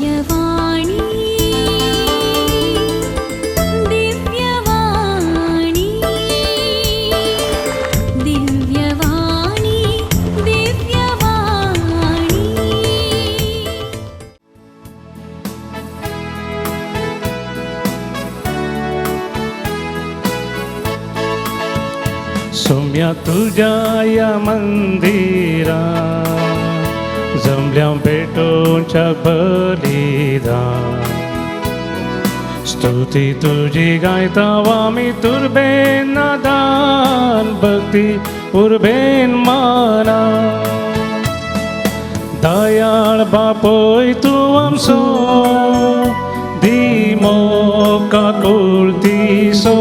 दिव्यवाणी दिव्यवाणी दिव्यवाणी दिव्यवाणी। सोम्या तुझ्या या मंदिरा जमल्या भेटोच्या बलिदान, स्तुती तुझी गायता आम्ही तुर्बेन नादान, भक्ती उर्बेन माना। दयाळ बापोय तूं आमचो, दी काकुळतीसो,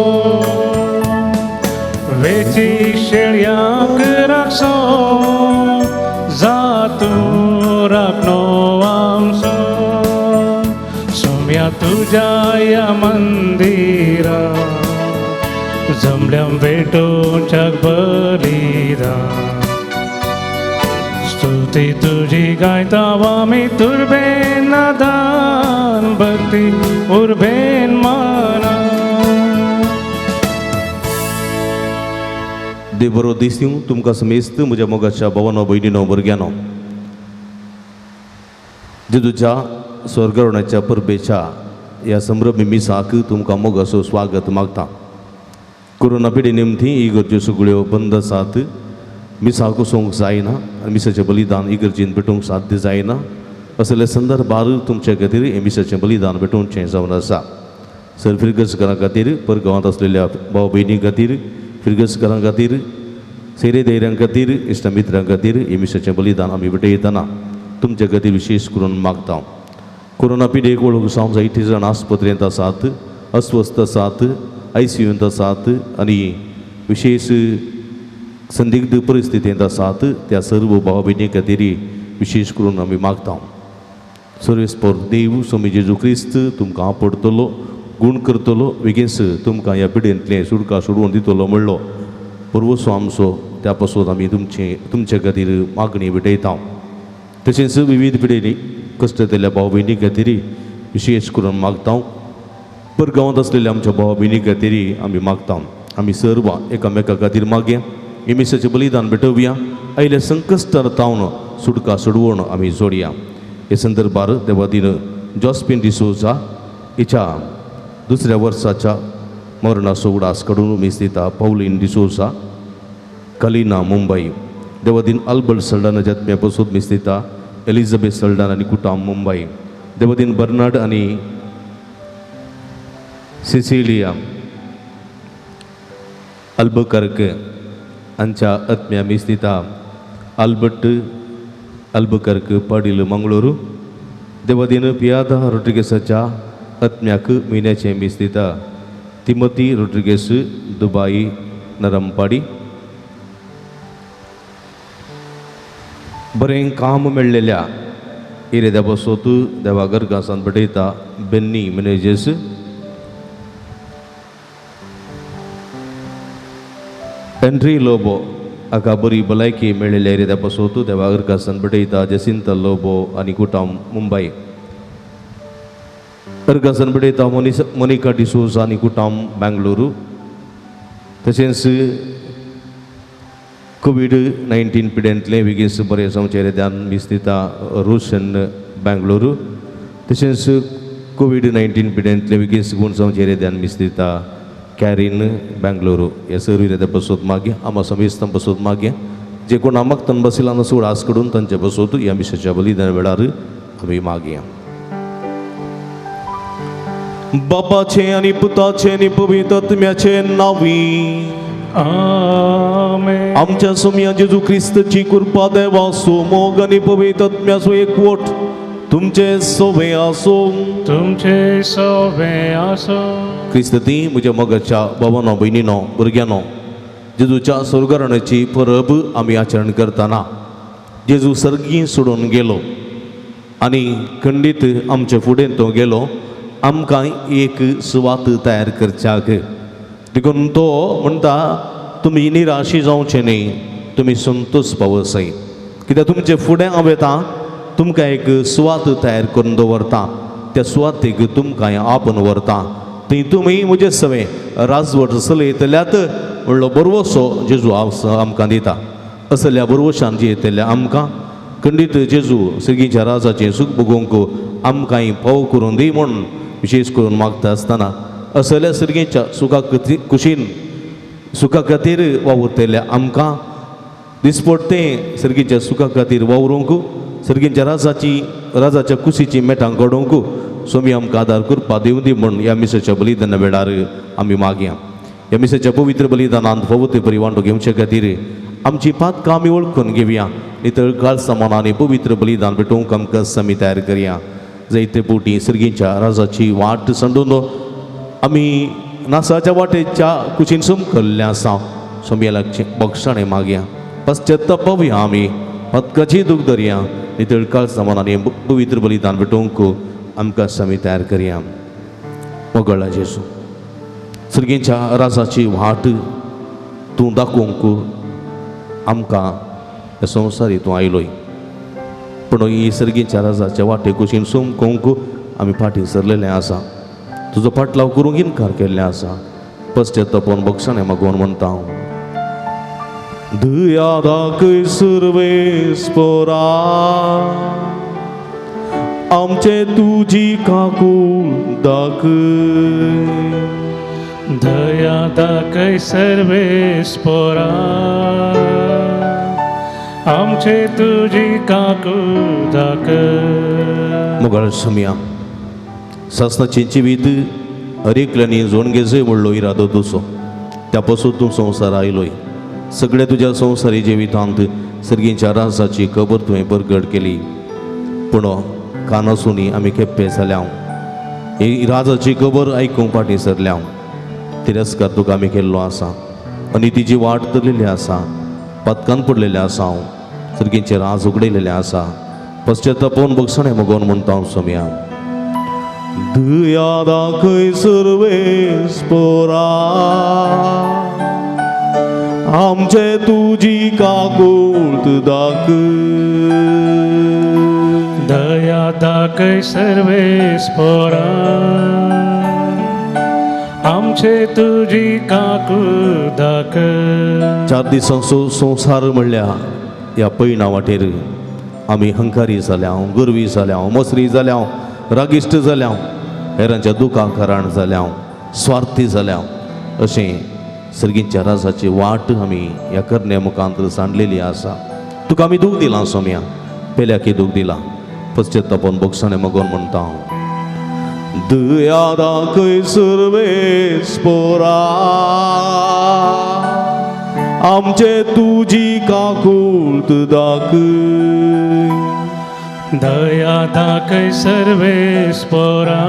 वेची शेळयांक राखसो, जातूं राखणो आमचो। सोम्या तुज्या या मंदिरा जमल्या भेटोवच्या बलिदान, स्तुती तुझी गायता आमी तुर्बेन नादान, भक्ती उर्बेन माना। देव बरो दीस दिवं तुमकां समेस्त म्हज्या मोगाच्या भावानो भयणीनो भुरग्यांनो। जेजूच्या स्वर्गरोणाच्या परबेच्या ह्या संभ्रमी मिसाक तुमकां मोगाचो स्वागत मागता। कोरोना पिढी निमती इगर्ज्यो सगळ्यो बंद आसात, मिसाक वचूंक जायना आनी मिसाचें बलिदान इगर्जेन भेटोवंक साध्य जायना। असल्या संदर्भार तुमच्या खातीर हें मिसाचें बलिदान भेटोवचें जावन आसा। सर फिरगजकारां खातीर, परगांवांत आसलेल्या भाव भयणी खातीर, फिरगजकारां खातीर, सेरे धैर्यां खातीर, इश्ट मित्रां खातीर हें मिसाचें बलिदान आमी भेटयतना तुमच्या खातीर विशेश करून मागता। कोरोना पिडेक वळख जावंक जायते जाण आस्पत्रेंत आसात, अस्वस्थ आसात, I C यूंत आसात आनी विशेश संदिग्ध परिस्थितींत आसात। त्या सर्व भाव भयणी खातीर विशेश करून आमी मागता। सर्वेस्पर देव स्वामी जेजू क्रिस्त तुमकां आपडतलो, गूण करतलो, बेगीनच तुमकां ह्या पिडेंतलें सुटका सोडोवन दितलो म्हणलो पुर्वसो आमचो। त्या पासून आमी तुमचे खातीर मागणी भेटयता। तशेंच विविध पिडेंनी कश्ट दिल्ल्या भाव भयणी खातीर विशेश करून मागता। परगांवांत आसलेल्या आमच्या भाव भयणी खातीर आमी मागता। आमी सर्व एकामेका खातीर मागया, इमिसाचें बलिदान भेटोवया, आयिल्ल्या संकश्टार तावन सुटका सोडवण आमी जोडया। हे संदर्भार देवादीन जॉस्पिन डिसोजा हिच्या दुसऱ्या वर्साच्या मरणाचो उडास काडून मीस दिता पावलीन डिसोजा, कलिना मुंबई। देवादीन अल्बर्ट सल्डानाच्या आत्म्या पसून मीस दिता एलिझाबेथ सल्डान आनी कुटाम मुंबई। देवादीन बर्नार्ड आनी सिसिलिया अल्बकर्क हांच्या आत्म्या मीस दिता अल्बर्ट अल्बकर्क पाडील मंगळुरू। देवादीन पियादा रोड्रिगेसाच्या आत्म्याक म्हयन्याचें मीस दिता तिमती रोड्रिगेस दुबाई नरमपाडी। बरें काम मेळ्ळेल्या इरेद्या बसोत देवा गरगासान भेटयता बेन्नी मिनेजेस। एंड्री लोबो हाका बरी भलायकी मेळ्ळेल्या इरेद्या बसोत देवा गरगासान भेटयता जेसिंत लोबो आनी कुटाम मुंबई। अर्गासन भेटयता मोनिका डिसोजा आनी कुटाम बेंगलुरू। तशेंच कोवीड 19 पिडेंतलें बेगीन बरें जावचें ध्यान मीस दिता रोशन बेंगलुरू। तशेंच कोवीड 19 पिडेंतलें बेगीन गूण जावचें ध्यान मीस दिता कॅरीन बेंगलुरू। हे सर्व इरेद्या बसोत मागया, आमा समेस्तां बसोत मागया, जे कोण आमक बसिला उडास कडून तांचे बसोत ह्या मिसाच्या बलिदान वेळार आमी मागया। बापाचे आनी पुताचे आनी पवित्र आत्म्याचे नांवी आमेन। आमच्या सोम्या जेजू क्रिस्तची कृपा, देवाचो मोग आनी पवित्र आत्म्याचो एकवट तुमचे सोवे आसूं। तुमचे सोवे आसूं। क्रिस्तती म्हज्या मोगाच्या बाबानो भयणीनो भुरग्यांनो, जेजूच्या स्वर्गारणाची परब आमी आचरण करतना जेजू सर्गी सोडून गेलो आनी खंडीत आमचे फुडें तो गेलो आमकां एक सुवात तयार करच्याक। देखून तो म्हणटा तुमी निराशी जावचे न्ही, तुमी संतोष पावसाय, कित्याक तुमचे फुडें हांव येता तुमकां एक सुवात तयार करून दवरता. त्या सुवातेक तुमकां आपोवन व्हरता. थंय तुमी म्हजे सवें राजवट चलयतल्यात म्हणलो बरवसो जेजू आमकां दिता. असल्या बरवशान जियेतल्या आमकां खंडीत जेजू सर्गीच्या राजाचें सूख भोगोवंक आमकांय पाव करून दी म्हूण विशेश करून मागता आसतना असल्या सर्गीच्या सुखा कुशीन सुखा खातीर वावुरतल्या आमकां दिसपडतें सर्गीच्या सुखा खातीर वावरूंक सर्गीच्या राजाची राजाच्या कुशीची मेटां घडोवंक स्वामी आमकां आदार करपा दिवं दी म्हूण ह्या मिसाच्या बलिदाना वेळार आमी मागया. ह्या मिसाच्या पवित्र बलिदानांत फावो ते परी वांटो घेवचे खातीर आमची पातकां आमी वळखून घेवया. नितळ काळसा मनान पवित्र बलिदान भेटोवंक आमकां समी तयार करया. जायते पोटी सर्गीच्या राजाची वाट सांडून आमी नासाच्या वाटेच्या कुशीन समकल्लें आसा. स्वामी लागचें बक्षाणें मागया. पश्चाताप आमी पदकाची दूख धरया. नितळ काळसा मनान पवित्र बलिदान भेटोवंक आमकां समी तयार करया. मोगळा जेजू सर्गीच्या राजाची वाट तूं दाखोवंक आमकां ह्या संवसारी तूं आयलोय. पूण ही सर्गीच्या राजाच्या वाटे कुशीन समकोवंक आमी फाटीं सरलेलें आसा. तुजो फाटलाव करूंक इनकार केल्लें आसा. पश्चातापोवन बक्षाणें मागोवन म्हणटा हांव. दया दाखय सर्वेस्पोरा आमचे तुजी काकूळ दाखय. दया दाखय सर्वेस्पोरा आमचे तुजी काकूळ दाखय. मोगाळ सोमया सासनाचें जिवीत हर एकल्यानी जोड घेजय व्हडलो इरादो तुजो. त्या पासून तूं संवसार आयलोय. सगळ्या तुज्या संवसारी जिवितांत सर्गीच्या राजाची खबर तुवें परगट केली. पूण कानासुनी आमी खेप्पे जाल्या. ही राजाची खबर आयकूंक फाटीं सरल्या. तिरस्कार तुका आमी केल्लो आसा आनी तिजी वाट धरलेली आसा. पातकान पडलेलें आसा. हांव सर्गीचें राज उगडयलेलें आसा. पश्चातापोवन बक्षाणें मागोवन म्हणटा हांव सोमया. दया दाखय सर्वेस्पोरा आमचे तुजी काकूळ दाखय. दया दाखय सर्वेस्पोरा आमचे तुजी काकूळ दाखय. 4 दिसांचो संवसार म्हणल्यार ह्या पयणा वाटेर आमी हंकारी जाल्या, गर्वी जाल्या, मसरी जाल्या, रागिश्ट जाल्या, हेरांच्या दुखां कारण जाल्या, स्वार्थी जाल्या. अशें सर्गीच्या राजाची वाट आमी ह्या करण्या मुखांत सांडलेली आसा. तुका आमी दूख दिलां सोम्या, पेल्याकी दूख दिलां. पश्चातापोवन बक्षाणें मागोवन म्हणटा हांव. दया दाखय सर्वेस्पोरा आमचे तुजी काकूळ दाखय. दया दाखय सर्वेस्पोरा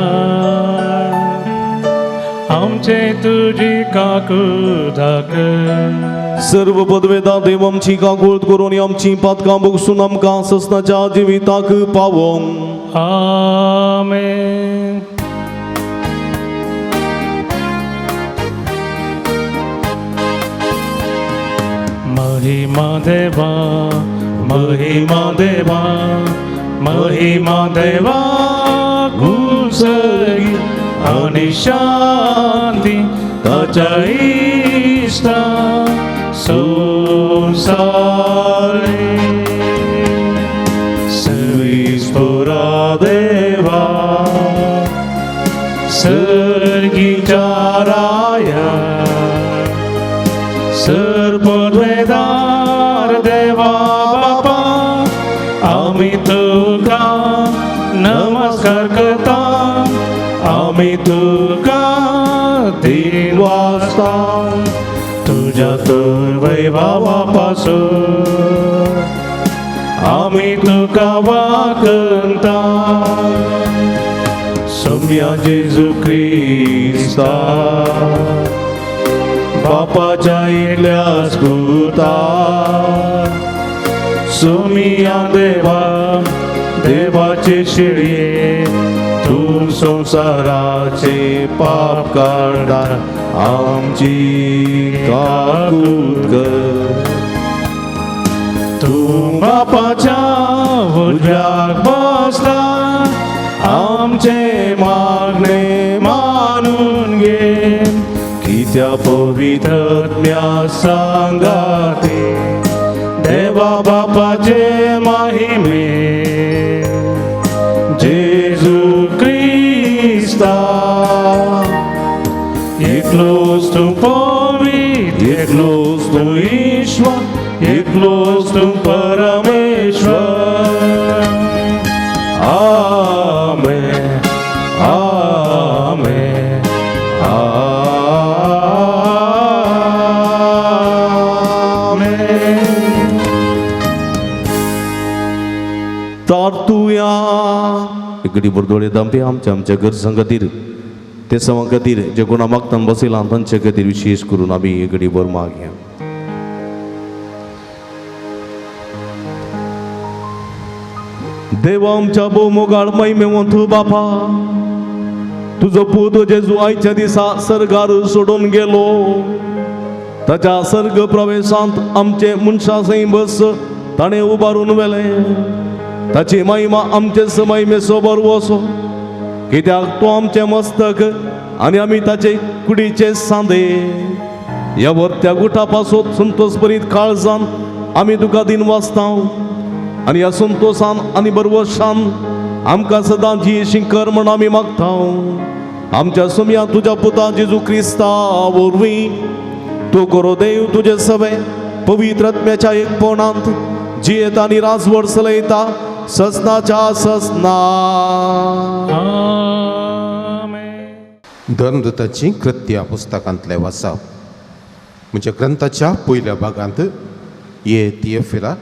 आमचे तुजी काकूळ दाखय. सर्व पदवेदा देव आमची काकूळ करून आमची पातकां बगसून आमकां ससनाच्या जिविताक पावोवंक. आमेन. महिमा देवा महिमा देवा महिमा देवा कुसरी आणि शांती ताच्या इश्टा संवसारे. सर्वेस्पोरा देवा सर्गीच्या राया सर्पद्वेदार देवा बापा आमी तुका नमस्कार करता. आमी तुका दिन वाजता तुझ्या तर वैभवापासून आमी तुका वाकंता. सोम्या जेजू क्रिस्ता बापाच्या एकल्याच पुता सोमिया देवा देवाचे शिळये तूं संवसाराचे पाप काडता आमची काकूळ कर. तूं बापाच्या उजव्याक बसला आमचे मागणे मानून घे कित्या पवित्रत्म्या सांगाते देवा बापाचे महिमे जेजू क्रिस्ता एकलोच तूं पवित्र एकलोच तूं ईश्वर एकलोच तूं परमेश्वर. आमेन आमेन आमेन. प्रार्थुया. इकडे बरदोळे दांपे आमच्या आमच्या गरजां खातीर ते सवां खातीर जे कोणा मागतान बसयलां तांचे खातीर विशेश करून आमी घडी भर मागया. देवा आमच्या भोवमोगाळ महिमेवंत बापा, तुजो पूत जेजू आयच्या दिसा सर्गार सोडून गेलो. ताच्या सर्ग प्रवेशांत आमचे मनशां सय बस ताणें उबारून व्हेलें. ताची महिमा आमचे महिमे सोबर वसो, कित्याक तो आमचें मस्तक आनी आमी ताचे कुडीचे सांदे. ह्या वर्त्या गुटा पासत संतोष भरीत काळजान आमी तुका दिन वाचता आनी ह्या संतोशान आनी बरवशान आमकां सदां जी कर म्हण आमी मागता. आमच्या सुमया तुज्या पुता जेजू क्रिस्ता वरवीं तूं करो देव तुजे सवे पवित्र आत्म्याच्या एकपणांत जियेता आनी राजवट चलयता ससनाच्या ससना. आमेन. धर्मदूताची कृत्या पुस्तकांतलें वाचप. म्हणजे ग्रंथाच्या पयल्या भागांत ये तियेफिला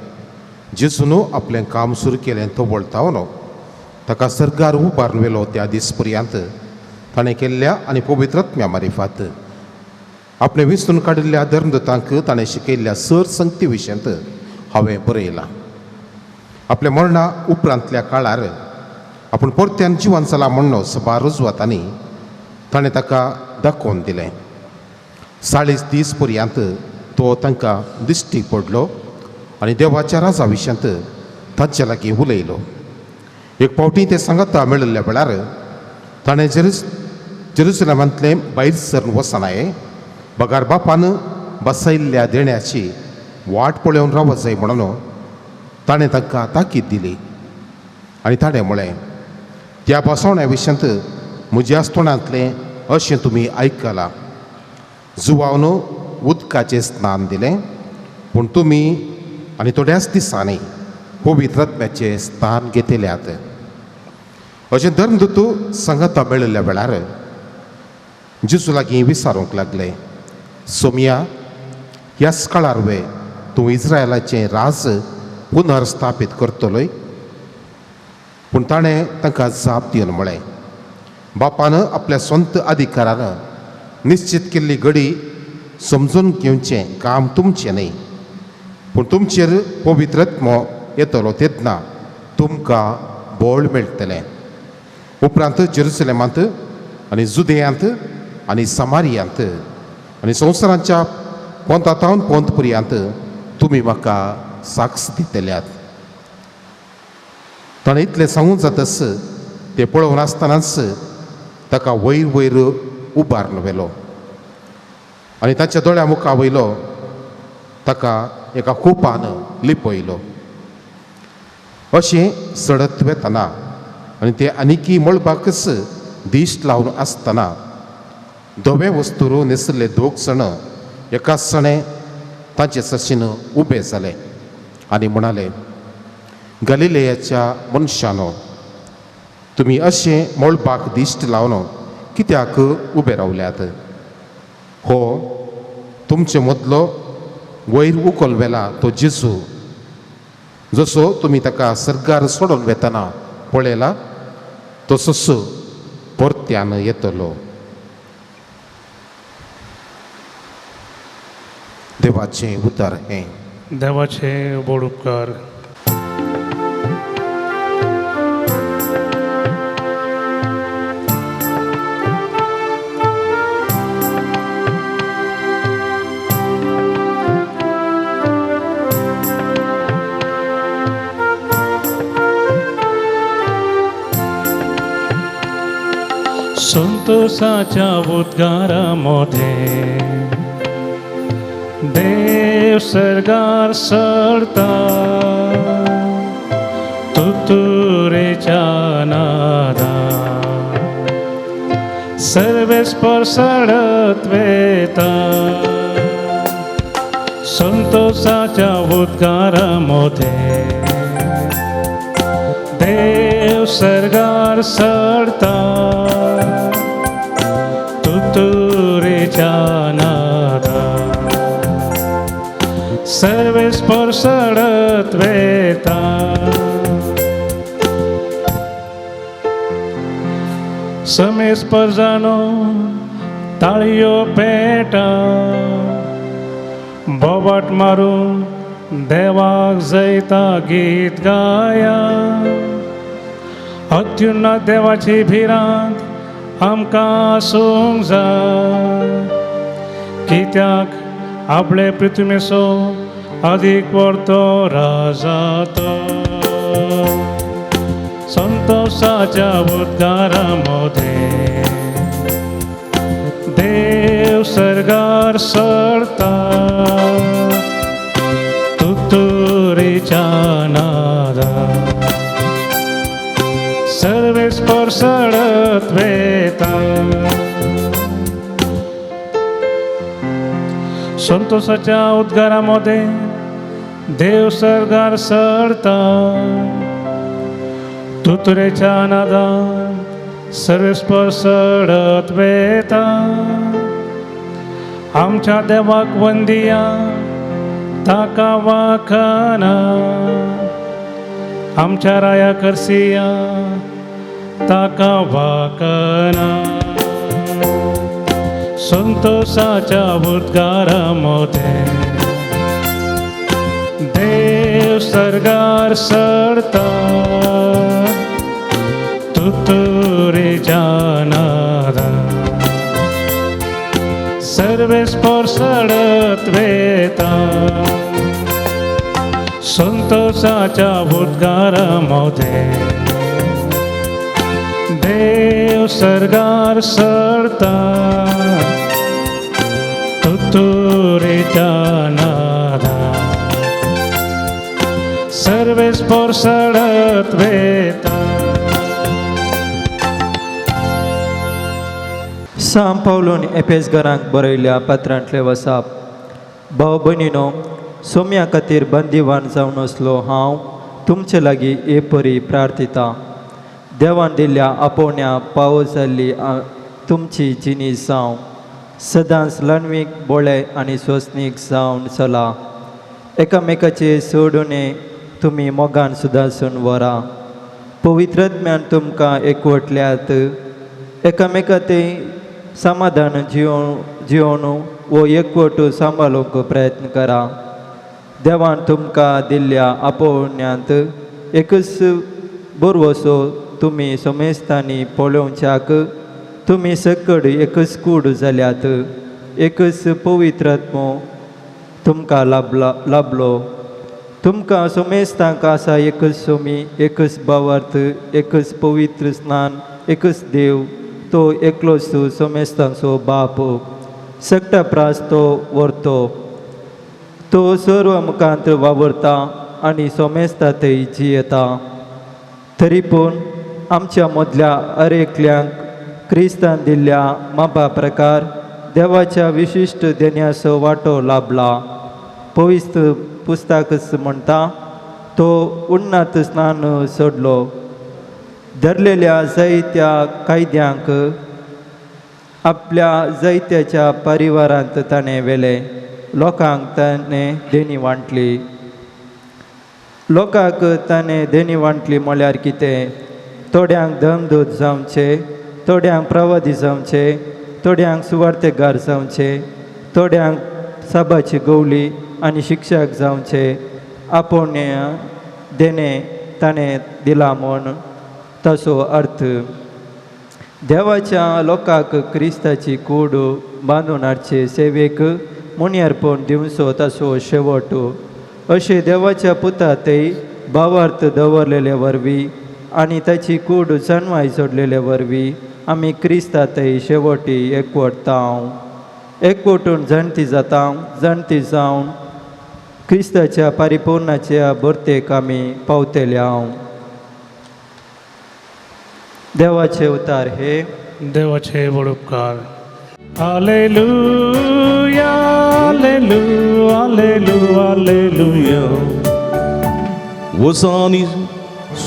जेजून आपलें काम सुरू केलें तो वळतावनो ताका सर्गार उबारून व्हेलो त्या दीस पर्यंत ताणें केल्ल्या आनी पवित्र आत्म्या मारिफात आपणें विसरून काडिल्ल्या धर्मदूतांक ताणें शिकयल्ल्या सर संगती विशयांत हांवें बरयलां. आपल्या मरणा उपरांतल्या काळार आपूण परत्यान जिवन जाला म्हणून सभा रुजवातांनी ताणें ताका दाखोवन दिलें. 40 दीस पर्यंत तो तांकां दिश्टी पडलो आनी देवाच्या राजा विशयांत तांचे लागीं उलयलो. एक फावटी ते सांगाता मेळिल्ल्या वेळार ताणें जेरुसलेमांतलें भायर सरून वचनाय बगार बापान बसयल्ल्या देण्याची वाट पळोवन रावत जाय म्हणून ताणें तांकां ताकीद दिली आनी ताणें म्हळें, त्या बसवण्या विशयांत म्हज्या तोंडांतलें अशें तुमी आयकलां. जुवावन उदकाचें स्नान दिलें, पूण तुमी आनी थोड्याच दिसांनी पवित्र आत्म्याचें स्थान घेतल्यात. अशें धर्मदूत सांगाता मेळिल्ल्या वेळार जेजू लागीं विचारूंक लागले, सोमया, ह्याच काळार वे तूं इस्रायलाचें राज पुनर्स्थापीत करतलोय? पूण ताणें तांकां जाप दिवन म्हळें, बापान आपल्या स्वंत अधिकारान निश्चित केल्ली घडी समजून घेवचें काम तुमचें न्हय, पूण तुमचेर पवित्र आत्मो येतलो तेन्ना तुमकां बळ मेळटलें. उपरांत जेरुसलेमांत आनी जुदेयांत आनी समारियांत आनी संवसाराच्या पोंतातावन पोंत पर्यंत तुमी म्हाका साक्ष दितल्यात. ताणें इतलें सांगून जातच तें पळोवन आसतनाच ताका वयर वयर उबारून व्हेलो आनी ताच्या दोळ्या मुखा वयलो ताका एका कुपान लिपयलो. अशें सडत वेतना आनी ते आनिकी मळबाकच दिश्ट लावन आसतना धवे वस्तूर न्हेसले दोग जाण एका सणे तांचे सशीन उबे जाले आनी म्हणाले, गलिलेयाच्या मनशानो, तुमी अशें मळबाक दिश्ट लावन कित्याक उबे रावल्यात? हो तुमचे मदलो वयर उखल वेला तो जेजू, जसो तुमी ताका सर्गार सोडून वेतना पळयला तसोच परत्यान येतलो. देवाचें उतर हें. देवाचे व्हड उपकार. संतोषाच्या उद्गारा मोदें देव सर्गार सरता तुतुरेच्या नादा सर्वेस्पर सडत वेता संतोषाच्या उद्गारा मोदें देव सर्गार सरता तुतुरेच्या नादा सर्वेस्पर सडत वेता. समेस्पर जाणो ताळयो पेटा बोबाट मारून देवाक जैता गीत गाया. अत्युन्नत देवाची भिरांत आमकां आसूंक जाय कित्याक आपले पृथ्वीसो अदीक वर्तो राजा तो. संतोषाच्या उद्गारा मोदें देव सर्गार सरता तुतुरेच्या नादा सर्वेस्पर सडत वेता. संतोषाच्या उद्गारा मोदें देव सर्गार सरता तुतुरेच्या नादान सर्वेस्पर सडत वेता. आमच्या देवाक वंदिया ताका वाखाना आमच्या राया करसिया ताका वाकना. संतोषाच्या उद्गारा मोदें देव सर्गार सरता तुतुरेच्या नादा सर्वेस्पर सडत वेता. संतोषाच्या उद्गारा मोदें देव सर्गार सरता तुतुरेच्या नादा सर्वेस्पर सडत वेता. सांत पावलून एफेसगरांक बरयल्ल्या पत्रांतले वसाप. भाव भयणीनो, सोम्या खातीर बंदिवान जावन आसलो हांव तुमचे लागीं हे परी प्रार्थिता. देवान दिल्ल्या आपोवण्या पावो जाल्ली तुमची जिणी जावं सदांच ल्हानवीक बोळे आनी सोंसणीक जावन चला. एकामेकाचे सोडून तुमी मोगान सुदासून व्हरा. पवित्रज्ञान तुमकां एकवटल्यात एकामेका ते समाधान जिवन वो एकवट सांबाळूंक प्रयत्न करा. देवान तुमकां दिल्ल्या आपोवण्यांत एकच बरवसो तुमी समेस्तांनी पळोवच्याक तुमी सकड एकच कूड जाल्यात. एकच पवित्रात्मो तुमकां लाभलो. तुमकां समेस्तांक आसा एकच सोमी, एकच भावार्थ, एकच पवित्र स्नान, एकच देव, तो एकलोच समेस्तांचो बाप. सगटा प्रास तो व्हरतो, तो सर्व मुखांत वावरता आनी सोमेस्ता थंय जियेता. तरी पूण आमच्या मदल्या अरेकल्यांक क्रिस्तान दिल्ल्या मापा प्रकार देवाच्या विशिश्ट देण्याचो वांटो लाभला. पवित्र पुस्तकच म्हणटा तो उन्नात स्नान सोडलो. धरलेल्या जायत्या कायद्यांक आपल्या जायत्याच्या परिवारांत ताणें व्हेलें. लोकांक ताणें देणी वांटली. लोकांक ताणें देणी वांटली म्हळ्यार कितें? थोड्यांक धर्मदूत जावचे, थोड्यांक प्रवादी जावचे, थोड्यांक सुवार्तेगार जावचे, थोड्यांक साबाची गवली आनी शिक्षक जावचे. आपूण देणें ताणें दिलां म्हूण ताचो अर्थ. देवाच्या लोकांक क्रिस्ताची कूड बांदून हाडचे सेवेक मुनियर्पण दिवचो ताचो शेवट. अशें देवाच्या पुता थंय भावार्थ दवरलेले वरवीं आनी ताची कूड जनवाय जोडलेले वरवीं आमी क्रिस्तातय शेवटी एकवटतांव एकवटून जाणती जाता जाणती जावन क्रिस्ताच्या परिपूर्णाच्या भरतेक आमी पावतले हांव. देवाचे उतार हे देवाचे व्हड उपकार. हालेलुया हालेलुया हालेलुया हालेलुया. वसानी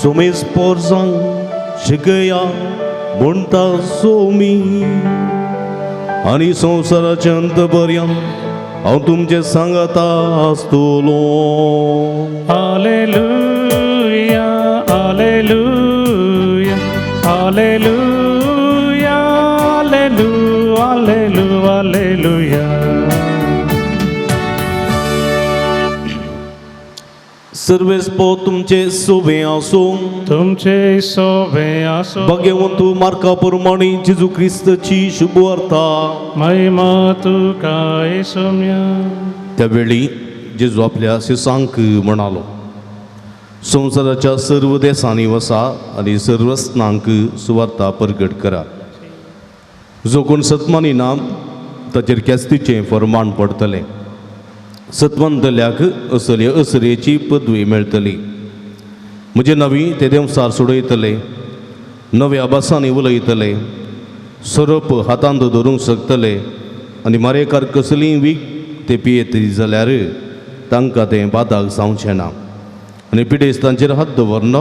सोमेस पोरसांग शिकया म्हणटा सोमी आनी संवसाराच्या अंत पर्यंत हांव तुमचे सांगाता आसतलो. हालेलुया हालेलुया हालेलुया हालेलुया हालेलुया हालेलुया. सर्वेस्पो तुमचे सोबे आसूं. तुमचे सोबे आसो. भाग्यवंत मार्का प्रमाणे जेजू क्रिस्ताची शुभवार्ता. महिमा तुका येसुम्या. त्यावेळी जेजू आपल्या शिसांक म्हणालो, संवसाराच्या सर्व देसांनी वसा आनी सर्वस्नांक सुवार्ता परगट करा. जो कोण सतमानी ना ताचेर केस्तीचें फरमाण पडटलें. सतवंतल्याक असले असरेची पदवी मेळटली. म्हजे नवी ते देंवसार सोडयतले, नव्या भासांनी उलयतले, सोरोप हातांत धरूंक शकतले आनी मारेकार कसलीय वीख ते पियेतली जाल्यार तांकां तें बादाक जावचें ना आनी पिडेस्तांचेर हात दवरन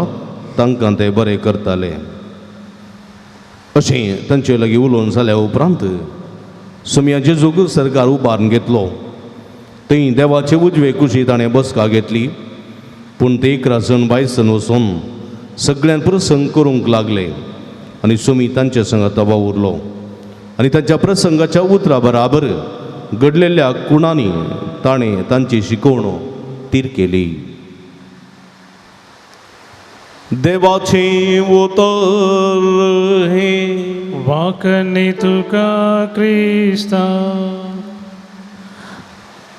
तांकां ते बरें करताले. अशें तांचे लागीं उलोवन जाल्या उपरांत सोमया जेजूक सरकार उबारून घेतलो. थंय देवाचे उजवे कुशी ताणें बसका घेतली. पूण ते 11 जाण बायसन वचून सगळ्यान प्रसंग करूंक लागले आनी सोमी तांचे संगात वावुरलो आनी तांच्या प्रसंगाच्या उतरा बराबर घडलेल्या कुणांनी ताणें तांची शिकवण तीर केली. देवाचें उतर हें. वाकनी तुका क्रिस्ता.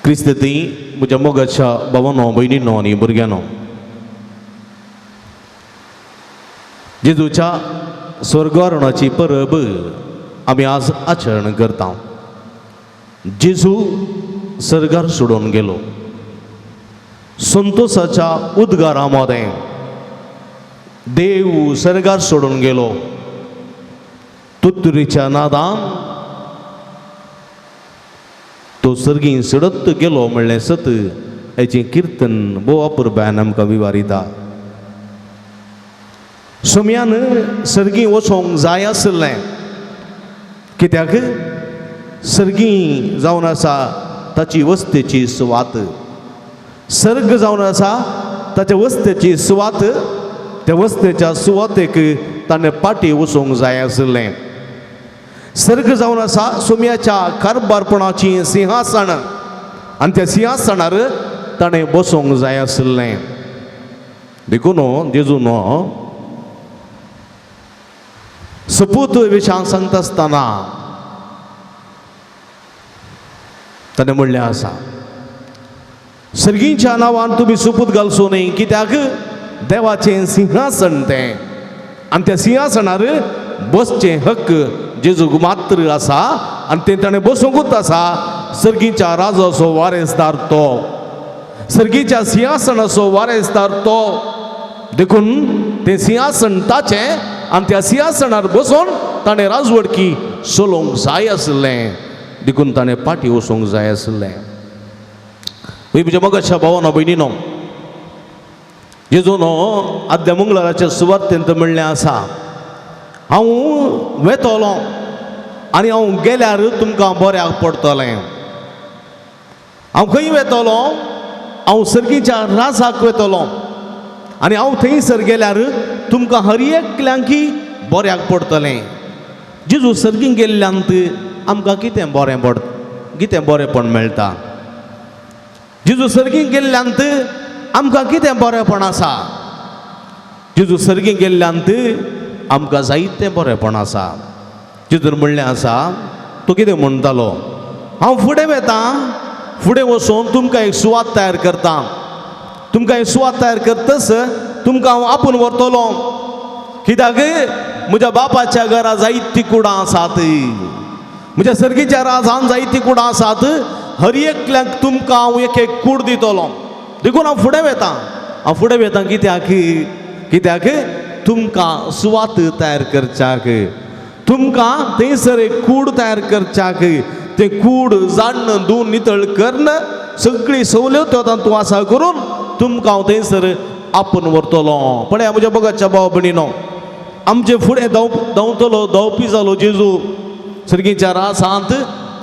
क्रिस्त ती म्हज्या मोगाच्या भावानो भयणीनो आनी भुरग्यांनो, जेजूच्या स्वर्गारणाची परब आमी आज आचरण करता. जेजू सर्गार सोडून गेलो. संतोषाच्या उद्गारा मदें देव सर्गार सोडून गेलो. तुतुरीच्या नादान तो सर्गी सडत गेलो म्हणलें सत हेचें किर्तन भोव अपुरबायेन आमकां विवारिता. सोम्यान सर्गी वचोंक जाय आशिल्लें, कित्याक सर्गी जावन आसा ताची वस्तेची सुवात. सर्ग जावन आसा ताच्या वस्तेची सुवात. त्या वस्तेच्या सुवातेक ताणें पाटी वचोंक जाय आशिल्लें. सर्ग जावन आसा सोम्याच्या कारबारपणाची सिंहासन आनी त्या सिंहासनार ताणें बसोंक जाय आशिल्लें. देखून जेजून सपूत विशयान सांगता आसतना ताणें म्हणलें आसा, सर्गीच्या नांवान तुमी सोपूत घालचो न्हय, कित्याक देवाचें सिंहासन तें आनी त्या सिंहासनार बसचें हक्क जेजूक मात्र आसा आनी तें ताणें बसूंकूच आसा. सर्गीच्या राजाचो वारेसदार तो, सर्गीच्या सिंहासनाचो वारेसदार तो. देखून तें सिंहासन ताचें आनी त्या सिंहासनार बसून ताणें राजवडकी चलोवंक जाय आशिल्लें. देखून ताणें पाटी वचूंक जाय आशिल्लें. म्हज्या मोगाच्या भावानो भयणीनो, जेजून आदल्या मंगळाराच्या सुवार्तेंत म्हणलें आसा, हांव वेतलो आनी हांव गेल्यार तुमकां बऱ्याक पडटलें. हांव खंय वेतलो? हांव सर्गीच्या राजाक वेतलो आनी हांव थंयसर गेल्यार तुमकां हर एकल्यांकी बऱ्याक पडटलें. जेजू सर्गीं गेल्ल्यांत आमकां कितें बरें पड कितें बरेंपण मेळटा? जेजू सर्गीं गेल्ल्यांत आमकां कितें बरेंपण आसा? जेजू सर्गीं गेल्ल्यांत आमकां जायतें बरेंपण आसा. जेजून म्हणलें आसा, तो कितें म्हणटालो, हांव फुडें वेता, फुडें वचून तुमकां एक सुवात तयार करता. तुमकां एक सुवात तयार करतच तुमकां हांव आपूण व्हरतलो. कित्याक म्हज्या बापाच्या घरा जायती कुडां आसात, म्हज्या सर्गीच्या राजान जायती कुडां आसात, हर एकल्याक तुमकां हांव एक एक कूड दितलो. देखून हांव फुडें वेतां, हांव फुडें वेतां कित्याक? कित्याक तुमकां सुवात तयार करच्याक, तुमकां थंयसर एक कूड तयार करच्याक. तें कूड जाण्ण धुवन नितळ करून सगळी सवलत्यो तातूंत आसा करून तुमकां हांव थंयसर आपोवन व्हरतलो. पळया म्हज्या मोगाच्या भाव भयणीनो, आमचे फुडें धांवतलो धांवपी जालो जेजू सर्गीच्या रासांत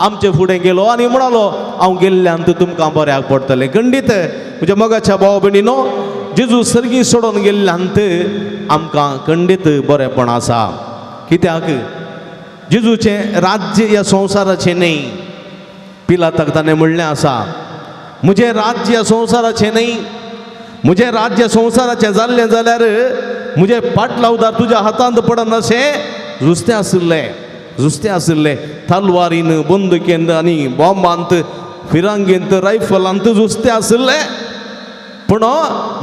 आमचे फुडें गेलो आनी म्हणालो हांव गेल्ल्यान तुमकां बऱ्याक पडटलें. खंडीत म्हज्या मोगाच्या भाव भयणीनो, जेजू सर्गी सोडून गेल्ल्यान आमकां खंडीत बरेंपण आसा. कित्याक जेजूचें राज्य ह्या संवसाराचें न्हय. पिलाताक ताणें म्हणलें आसा, म्हजें राज्य ह्या संवसाराचें न्हय, म्हजें राज्य संवसाराचें जाल्लें जाल्यार म्हजें पाटलावदार तुज्या हातांत पडनाशें जुस्तें आशिल्लें, जुस्तें आशिल्लें. तलवारीन, बंदुकेन आनी बॉम्बांत, फिरांगेंत, रायफलांत जुस्तें आशिल्लें. पूण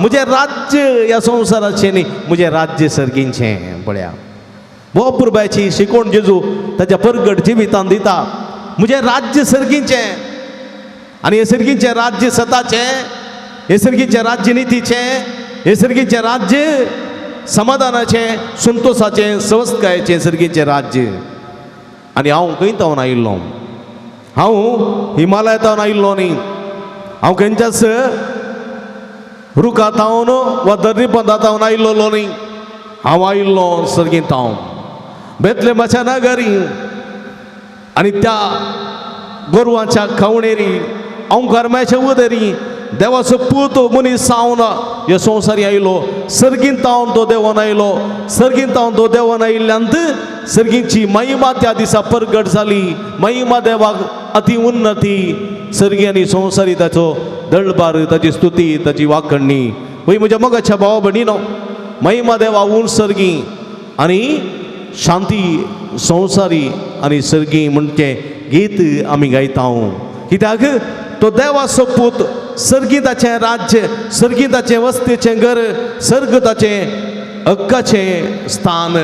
म्हजें राज्य ह्या संवसाराचें न्ही, म्हजें राज्य सर्गींचें. पळया भोव पुरबायची शिकवण जेजू ताच्या परगट जिवितान दिता. म्हजें राज्य सर्गींचें आनी हे सर्गींचें राज्य सताचें, हे सर्गींचें राज्य नितीचें, हे सर्गींचें राज्य समाधानाचें, संतोशाचें, सवस्तकायेचें सर्गींचें राज्य. आनी हांव खंय तावन आयिल्लो? हांव हिमालया तावन आयिल्लो न्ही, हांव खंयच्याच रुखा तावन वा दर्री पंदा तावन आयिल्लो न्ही, हांव आयिल्लो सर्गीं तावन बेतलेमाच्या नगरी आनी त्या गोरवांच्या खावणेरी अंकारम्याच्या उदरी देवाचो पूत मनीस जावन ह्या संवसारी आयलो. सर्गींत तावन तो देवान आयलो. सर्गींत तावन तो देवान आयिल्ल्यान सर्गींची महिमा त्या दिसा परगट जाली. महिमा देवाक अति उन्नती. सर्गी आनी संवसारी ताचो दळबार, ताची स्तुती, ताची वाखणणी. वय म्हज्या मोगाच्या भावा भयणीनो, महिमा देवा उण सर्गी आनी शांती संवसारी आनी सर्गी म्हणचें गीत आमी गायता. कित्याक तो देवाचो पूत, सर्गी ताचें राज्य, सर्गी ताचें वस्तेचें घर, सर्ग ताचें हक्काचें स्थान.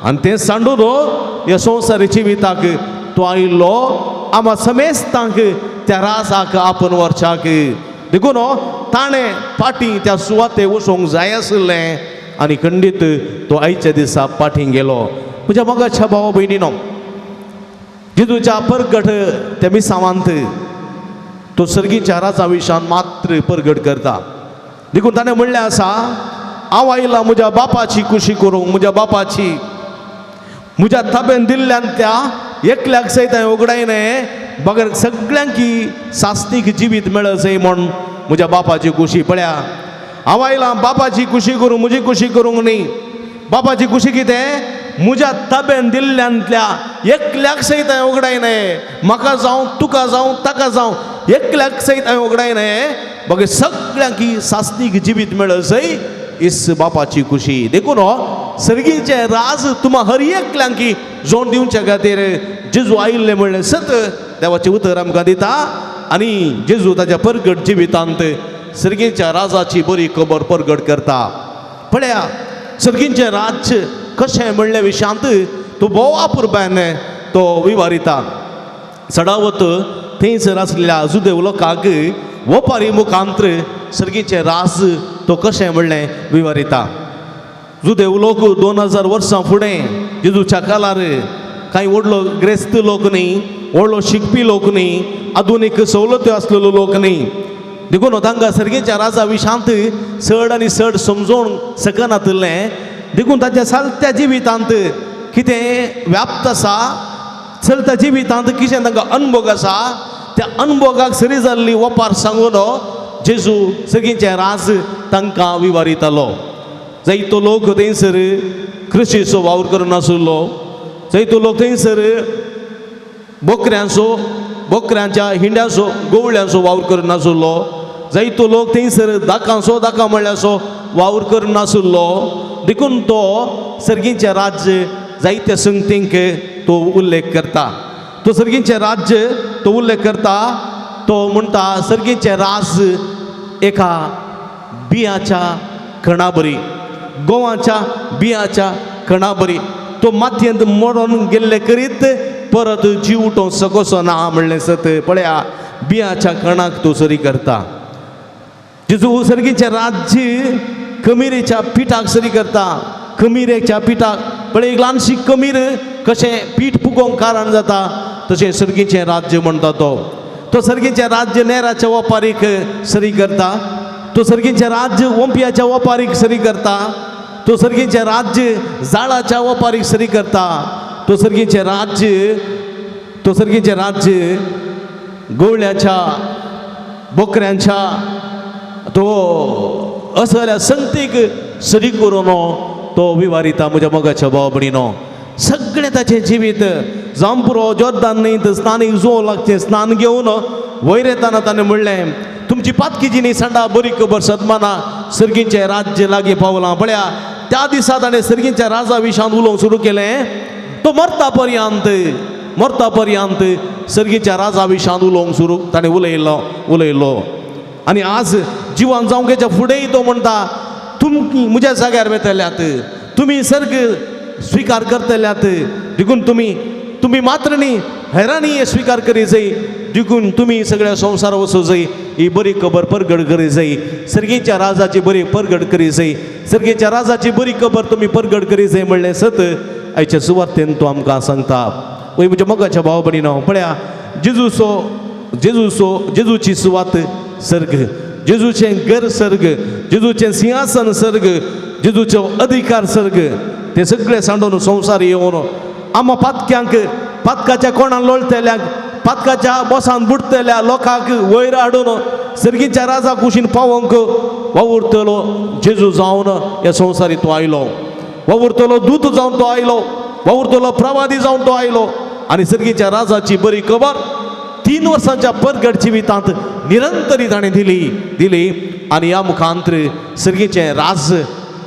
आनी तें सांडून ह्या संवसारी जिविताक तो आयिल्लो आमा समेस्तांक त्या राजाक आपूण व्हरच्याक. देखून ताणें फाटीं त्या सुवाते वचूंक जाय आशिल्लें आनी खंडीत तो आयच्या दिसा फाटीं गेलो. म्हज्या मोगाच्या भावा भयणीनो, जेजूच्या परगट त्या मिसावांत तो सर्गीच्या राजा विशान मात्र परगट करता. देखून ताणें म्हणलें आसा, हांव आयला म्हज्या बापाची कुशी करूंक, म्हज्या बापाची, म्हज्या ताब्यान दिल्ल्यान त्या एकल्याक सयत हांवें उगडायने बगर सगळ्यांकी सास्तीक जिवीत मेळचें म्हूण म्हज्या बापाची कुशी. पळया हांव आयला बापाची कुशी करूंक, म्हजी कुशी करूंक न्ही. बापाची कुशी कितें? म्हज्या ताब्यान दिल्ल्यांतल्या एकल्याक सयत हांवें उगडायने, म्हाका जावं, तुका जावं, ताका जावं, एकल्याक सयत हांवें उगडायने बगर सगळ्यांकी सास्तीक जिवीत मेळचें इस बापाची कुशी. देखून हो सर्गीचें राज तुमा हर एकल्यांकी जोड दिवच्या खातीर जेजू आयिल्लें म्हणलें सत देवाचें उतर आमकां दिता. आनी जेजू ताच्या परगट जिवितांत सर्गीच्या राजाची बरी खबर परगट करता. पळया सर्गीचें राज्य कशें म्हणल्या विशयांत तो भोव अपुरबायन तो विवारिता. चडावत थंयसर आसलेल्या जुदेव लोकांक वपारी मुखांत्र सर्गीचें राज तो कशें म्हणलें विवारिता. जुदेव लोक 2000 वर्सां फुडें जेजूच्या कालार कांय व्हडलो ग्रेस्त लोक न्ही, व्हडलो शिकपी लोक न्ही, आधुनीक सवलत्यो आसलेलो लोक न्ही. देखून तांकां सर्गीच्या राजा विशांत चड आनी चड समजोवंक शकनातिल्लें. देखून ताच्या चलत्या जिवितांत कितें व्याप्त आसा, चलत्या जिवितांत कितें तांकां अनभोग आसा, त्या अनभोगाक सरी जाल्ली वपार सांगून जेजू सर्गीचें राज तांकां विवारितालो. जायतो लोक थंयसर कृशीचो वावर करून आशिल्लो, जायतो लोक थंयसर बोकऱ्यांचो, बोकऱ्यांच्या हिंड्यांचो, गोवळ्यांचो वावर करून आशिल्लो, जायतो लोक थंयसर दाकांचो, दाकां मळ्याचो वावर करून आशिल्लो. देखून तो सर्गीचें राज्य जायत्या संगतींक तो उल्लेख करता. तो सर्गीचें राज्य तो उल्लेख करता. तो म्हणटा सर्गीचें राज एका बियाच्या कणा बरी, गोवाच्या बियाच्या कणा बरी तो मातयेंत मरोन गेल्ले करीत परत जीव उठोवंक सकोसो ना म्हणलें सत. पळया बियाच्या कणाक तो सरी करता. जेजू सर्गीचें राज्य कमिरेच्या पिठाक सरी करता. कमिरेच्या पिठाक पळय एक ल्हानशी कमीर कशें पीठ फुगोवंक कारण जाता तशें सर्गीचें राज्य म्हणटा तो. तो सर्गीचें राज्य नेराच्या वपारीक सरी करता. तो सर्गीचें राज्य ओंपयाच्या वपारीक सरी करता. तो सर्गीचें राज्य जाळाच्या वपारीक सरी करता. तो सर्गीचें राज्य, तो सर्गीचें राज्य गवळ्याच्या बोकऱ्यांच्या तो असल्या संगतीक सरी करून तो विवारिता. म्हज्या मोगाच्या भाव भयणीनो, सगळें ताचें जिवीत जावं पुरो जोर्दान न्हंयत स्नानीक जोव लागचें स्नान घेवन वयर येताना ताणें म्हणलें तुमची पातकी जिणी सांडा बरी खबर सदमाना सर्गीचें राज्य लागीं पावलां. पळया त्या दिसा ताणें सर्गीच्या राजा विशांत उलोवंक सुरू केलें. तो मरता पर्यंत, मरता पर्यंत सर्गीच्या राजा विशांत उलोवंक सुरू ताणें उलयलो उलयलो. आनी आज जिवन जावंक फुडेंय तो म्हणटा तुमकी म्हज्या जाग्यार वेतल्यात, तुमी सर्ग स्विकार करतल्यात, देखून तुमी तुमी मात्र न्ही हेरांनी हे स्विकार करी जाय, देखून तुमी सगळ्या संवसार वचूं जाय, ही बरी खबर परगड करी जाय, सर्गीच्या राजाची बरी परगड करी जाय, सर्गीच्या राजाची बरी खबर तुमी परगड करी जाय म्हणलें सत आयच्या सुवातेन तो आमकां सांगता. वय म्हज्या मोगाच्या भाव भयणीनो, पळया जेजूचो जेजूचो जेजूची सुवात सर्ग, जेजूचें घर सर्ग, जेजूचें सिंहासन सर्ग, जेजूचो अधिकार सर्ग, ते सगळे सांडून संवसार येवन आमा पातक्यांक पातकाच्या कोणान लोळटल्यांक पातकाच्या बोसान बुडटल्या लोकांक वयर हाडून सर्गीच्या राजा कुशीन पावोवंक वावुरतलो जेजू जावन ह्या संवसारी तो आयलो. वावुरतलो दूत जावन तो आयलो, वावुरतलो प्रवादी जावन तो आयलो आनी सर्गीच्या राजाची बरी खबर 3 वर्सांच्या परगट जिवितांत निरंतरी ताणें दिली दिली. आनी ह्या मुखांतर सर्गीचें राज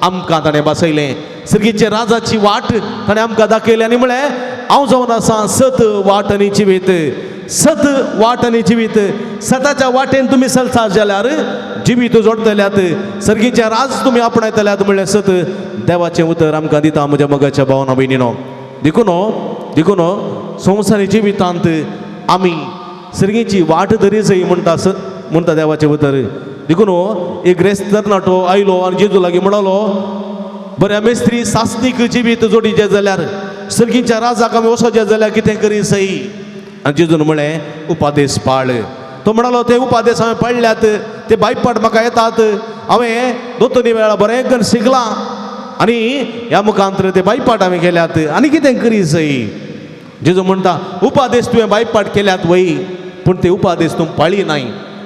आमकां ताणें बसयलें. सर्गीचे राजाची वाट ताणें आमकां दाखयली आनी म्हळें हांव जावन आसा सत वाट आनी जिवीत, सत वाट आनी जिवीत. सताच्या वाटेन तुमी चलता जाल्यार जिवीत जोडटल्यात, सर्गीचें राज तुमी आपणायतल्यात म्हणलें सत देवाचें उतर आमकां दिता. म्हज्या मोगाच्या भावना भयणीनो, देखून देखून संवसारी जिवितांत आमी सर्गीची वाट धरी जाय म्हणटा स म्हणटा देवाचें उतर. देखून एक ग्रेस्त तरणाटो आयलो आनी जेजू लागीं म्हणलो बऱ्या मेस्त्री सासनीक जिवीत जोडीचें जाल्यार सर्गीच्या राजाक आमी वचोचें जाल्यार कितें करी सई. आनी जेजून म्हळें उपादेस पाळ. तो म्हणालो ते उपादेस हांवें पाळल्यात, ते बायपाट म्हाका येतात, हांवें दोतोनी वेळा बरें करून शिकलां आनी ह्या मुखांतर ते बायपाट हांवें केल्यात आनी कितें करी सई. जेजू म्हणटा उपादेस तुवें बायपाट केल्यात वय, पूण ते उपादेस तूं पाळी नाय.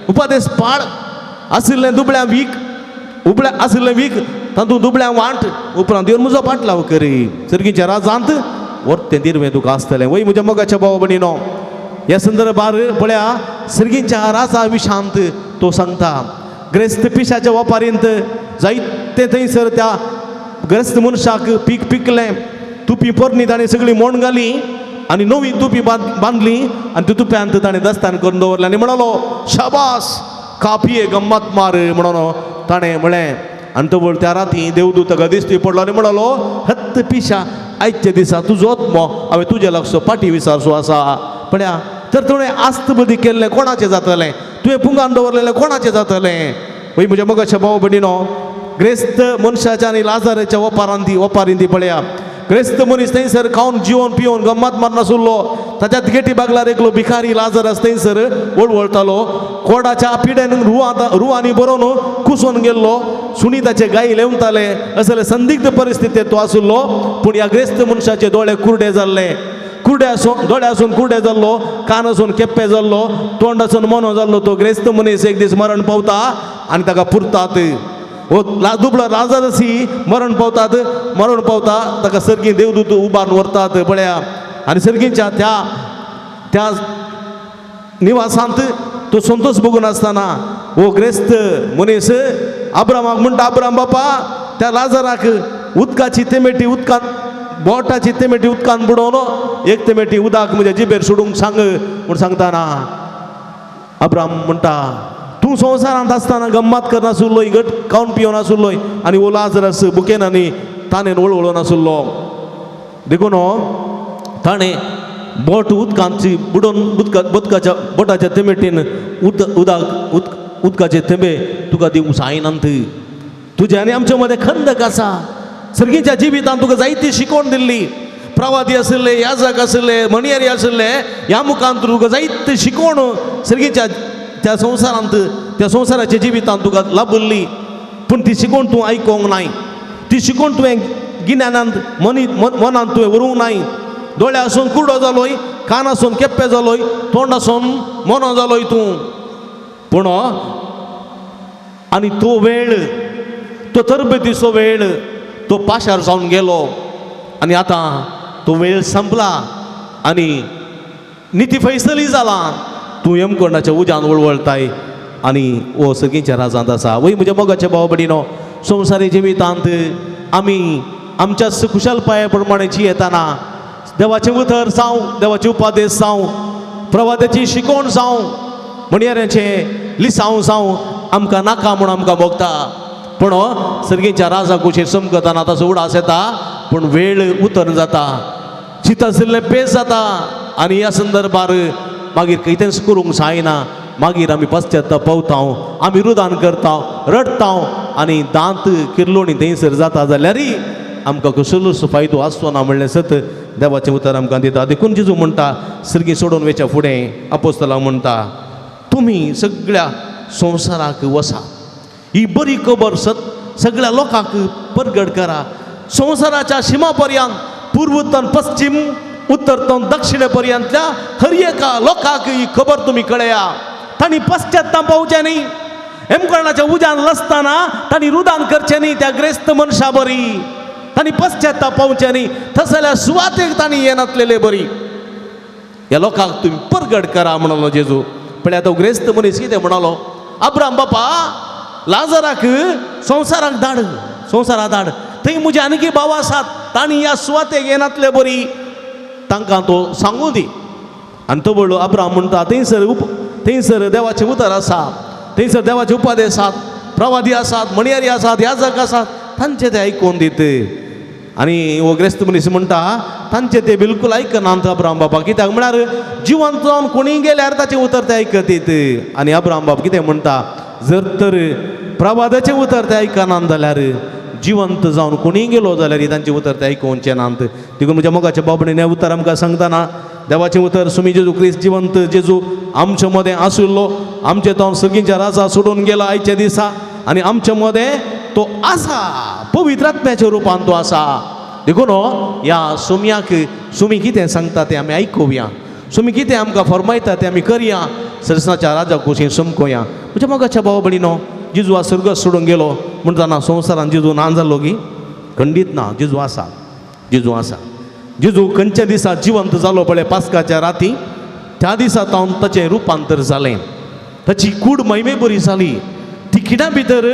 उपादेस पाळ आशिल्लें दुबळ्या वीक उबळ्या आशिल्लें वीक तातूंत दुबळ्या वांट उपरांत येवन म्हजो पाटलाव करी सर्गीच्या राजांत वर्तें दिरवें तुका आसतलें. वय म्हज्या मोगाच्या भाव भयणीनो, ह्या संदर्भार पळया सर्गीच्या राजा विशांत तो सांगता ग्रेस्त पिशाच्या वपारींत जायते थंयसर त्या ग्रेस्त मनशाक पीक पिकलें, तुपी पोरणी ताणें सगळी मोण घाली आनी नवी तुपी बांदली आनी ती तुप्यांत ताणें दस्तान करून दवरलें आनी म्हणलो शाबास कापये गम्मत मार म्हणून ताणें म्हळें. आनी तवळ त्या राती देवदूत ताका दिश्टी पडलो आनी म्हणलो हत्त पिशा आयच्या दिसा तुजो आत्मो हांवें तुजे लागसो पाटी विचारचो आसा. पळया तर तुवें आस्त बदी केल्लें कोणाचें जातलें, तुवें पुंगान दवरलेलें कोणाचें जातलें. वय म्हज्या मोगाच्या भाव भयणीनो, ग्रेस्त मनशाच्या आनी लाजाराच्या वपारान ती वपारीन ती पळया ग्रेस्त मनीस थंयसर खावन जिवन पिवन गम्मत मारनासलो. ताच्या गेटी बागलार एकलो भिकारी लाजरस थंयसर वळवळटालो. कोडाच्या पिड्यान रुवांनी बरोवन कुसून गेल्लो, सुणी ताचे गायी लेवताले, असले संदिग्ध परिस्थितींत तो आशिल्लो. पूण ह्या ग्रेस्त मनशाचे दोळे कुरडे जाल्ले, कुरडे आसून दोळे आसून कुरडे जाल्लो, कान आसून केप्पे जाल्लो, तोंड आसून मोनो जाल्लो. तो ग्रेस्त मनीस एक दीस मरण पावता आनी ताका पुरतात. हो दुबळो लाजरसी मरण पावतात, मरण पावता ताका सर्गी देवदूत उबारून व्हरतात. पळया आनी सर्गीच्या त्या त्या निवासांत तो संतोष बघून आसतना हो ग्रेस्त मनीस आब्रामाक म्हणटा आब्राम बापा त्या लाजराक उदकाची तेमेटी उदकान बोटाची तेमेटी उदकान बुडोवन एक तेमेटी उदक म्हज्या जिबेर सोडूंक सांग म्हूण सांगताना अब्राम म्हणटा तूं संवसारांत आसतना गम्मत करनासलोय, गट खावन पिवन आसलोय आनी हो लाजरस बुकेन आनी ताणें वळवळून आशिल्लो. देखून ताणें बोट उदकांची बुडोवन उदका उदकाच्या बोटाच्या तेमेटीन उदक उदकाचे थेंबे तुका दिवंक जायनात. तुज्या आनी आमच्या मदें खंदक आसा. सर्गीच्या जिवितांत तुका जायती शिकवण दिल्ली, प्रवादी आशिल्ले, याजक आशिल्ले, मणयेरी आशिल्ले, ह्या मुखांत तुका जायती शिकवण सर्गीच्या त्या संवसारांत त्या संवसाराच्या जिवितांत तुका लाभिल्ली. पूण ती शिकवण तूं आयकोंक नाय, ती शिकवण तुवें गिन्यानांत मनी मनांत तुवें व्हरूंक नाय. दोळे आसून कुरडो जालोय, कान आसून केप्पे जालोय, तोंड आसून मोनो जालोय तूं. पूण आनी तो वेळ, तो तरबेतीचो वेळ तो पाशार जावन गेलो आनी आतां तो वेळ संपला आनी निती फैसली जाला. तूं यमकोंडाच्या उज्यान वळवळताय आनी हो सगळींच्या राजांत आसा. वय म्हज्या मोगाच्या भाव भयणीनो, संवसारी जिवितांत आमी आमच्या कुशलपाया प्रमाणे जियेतना देवाचें उतर जावं, देवाचे उपादेश जावं, प्रवादाची शिकवण जावं, म्हणयाऱ्याचें लिसांव जावं, आमकां नाका म्हूण आमकां भोगता. पूण सर्गीच्या राजा कुशीर चमकतना ताचो उडास येता, पूण वेळ उतर जाता, चिंताशिल्लें पेज जाता आनी ह्या संदर्भार मागीर कितेंच करूंक जायना. मागीर आमी पश्चाताप पावता, आमी रुदान करता, रडटा आनी दांत किर्लोणी थंयसर जाता जाल्यार आमकां कसलोच फायदो आसचो ना म्हणलें सत देवाचें उतर आमकां दिता. देखून जेजू म्हणटा सर्गी सोडून वयच्या फुडें आपोस्तलां म्हणटा, तुमी सगळ्या संवसाराक वसा, ही बरी खबर सगळ्या लोकांक परगट करा. संवसाराच्या शिमा पर्यंत, पूर्वतन पश्चिम, उत्तरतन दक्षिणे पर्यंतल्या हर एका लोकांक ही खबर तुमी कळया. तांणी पश्चाताप पावचें न्ही, हेमकर्णाच्या उज्यान लसतना तांणी रुदान करचें न्ही त्या ग्रेस्त मनशा बरी, तांणी पश्चाताप पावचें न्ही, तसल्या सुवातेक तांणी येनातलेले बरी. ह्या लोकांक तुमी परगट करा म्हणलो जेजू. पळय तो ग्रेस्त मनीस कितें म्हणालो, अब्राम बापा लाजराक संवसाराक धाड, संवसाराक धाड, थंय म्हजे आनीकी भाव आसात, तांणी ह्या सुवातेक येनातले बरी, तांकां तो सांगू दी. आनी तो बोलो अब्राम म्हणटा थंयसर थंयसर देवाचें उतर आसा, थंयसर देवाचे उपादे आसात, प्रवादी आसात, मणयारी आसात, याजक आसात, तांचे ते आयकून दीत. आनी हो ग्रेस्त मनीस म्हणटा तांचे ते बिलकूल आयकनात अब्राम बाबा, कित्याक म्हळ्यार जिवंत जावन कोणीय गेल्यार ताचें उतर ते आयकतीत. आनी अब्राम बाब कितें म्हणटा, जर तर प्रवादाचें उतर ते आयकनात जाल्यार जिवंत जावन कोणीय गेलो जाल्यार तांचें उतर ते आयकुचें नात. देखून म्हज्या मोगाच्या बाबणीन हें उतर आमकां सांगतना देवाचें उतर सुमी जेजू क्रिस्त जिवंत जेजू आमचे मदें आशिल्लो, आमचे तो सगळींच्या राजा सोडून गेला आयच्या दिसा आनी आमचे मदें तो आसा, पवित्र आत्म्याच्या रुपान तो आसा. देखून ह्या सुम्याक सुमी कितें सांगता तें आमी आयकुया, सुमी कितें आमकां फरमायता तें आमी करया, सरसनाच्या राजा कुशीन समकोया. म्हज्या मोगाच्या भाव भयणीनो, जेजू हा स्वर्ग सोडून गेलो म्हणटना संवसारान जेजू ना जालो की खंडीत ना, जेजू आसा, जेजू आसा. जेजू खंयच्या दिसा जिवंत जालो पळय पास्काच्या राती, त्या दिसा तावन ताचें रुपांतर जालें, ताची कूड महिमे बरी जाली. ती खिणा भितर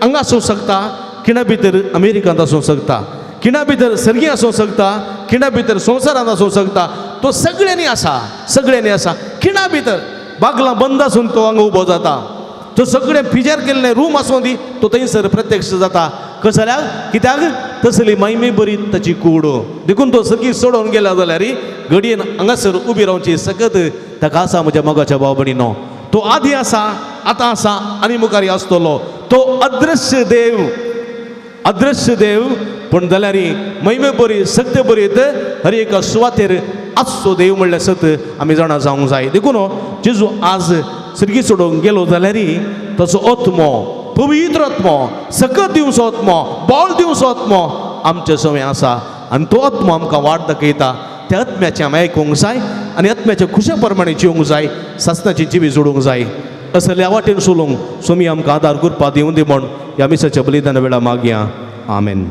हांगा आसूंक शकता, खिणा भितर अमेरिकांत आसूंक शकता, खिणा भितर सर्गी आसूंक शकता, खिणा भितर संवसारांत आसूंक शकता. तो सगळ्यांनी आसा, सगळ्यांनी आसा. खिणा भितर बागलां बंद आसून तो हांगा उबो जाता, तो सगळें पिजर केल्लें रूम आसूं दी, तो थंयसर प्रत्यक्ष जाता. कसल्याक कित्याक तसली महिमे बरी ताची कूड. देखून तो सगळी सोडोवन गेला जाल्यार घडयेन हांगासर उबी रावची सकत ताका आसा. म्हज्या मोगाच्या भाव भयणीनो, तो आदी आसा, आतां आसा आनी मुखार आसतलो. तो अदृश्य देव, अदृश्य देव, पूण जाल्यार महिमे बरी सक्ते बरीत हर एका सुवातेर आसचो देव म्हणल्यार सत आमी जाणा जावंक जाय. देखून जेजू आज सर्गी सोडून गेलो जाल्यार ताचो आत्मो, पवित्र आत्मो, सकत दिवचो आत्मो, बळ दिवचो आत्मो आमचे सवय आसा आनी तो आत्मो आमकां वाट दाखयता. त्या आत्म्याचें आमी आयकूंक जाय आनी आत्म्याच्या खुशा प्रमाणे जिवंक जाय, सासणाची जिवी जोडूंक जाय. असल्या वाटेन सोलूंक स्वामी आमकां आदार करपा दिवं दी म्हण ह्या मिसाच्या बलिदाना वेळा मागया. आमेन.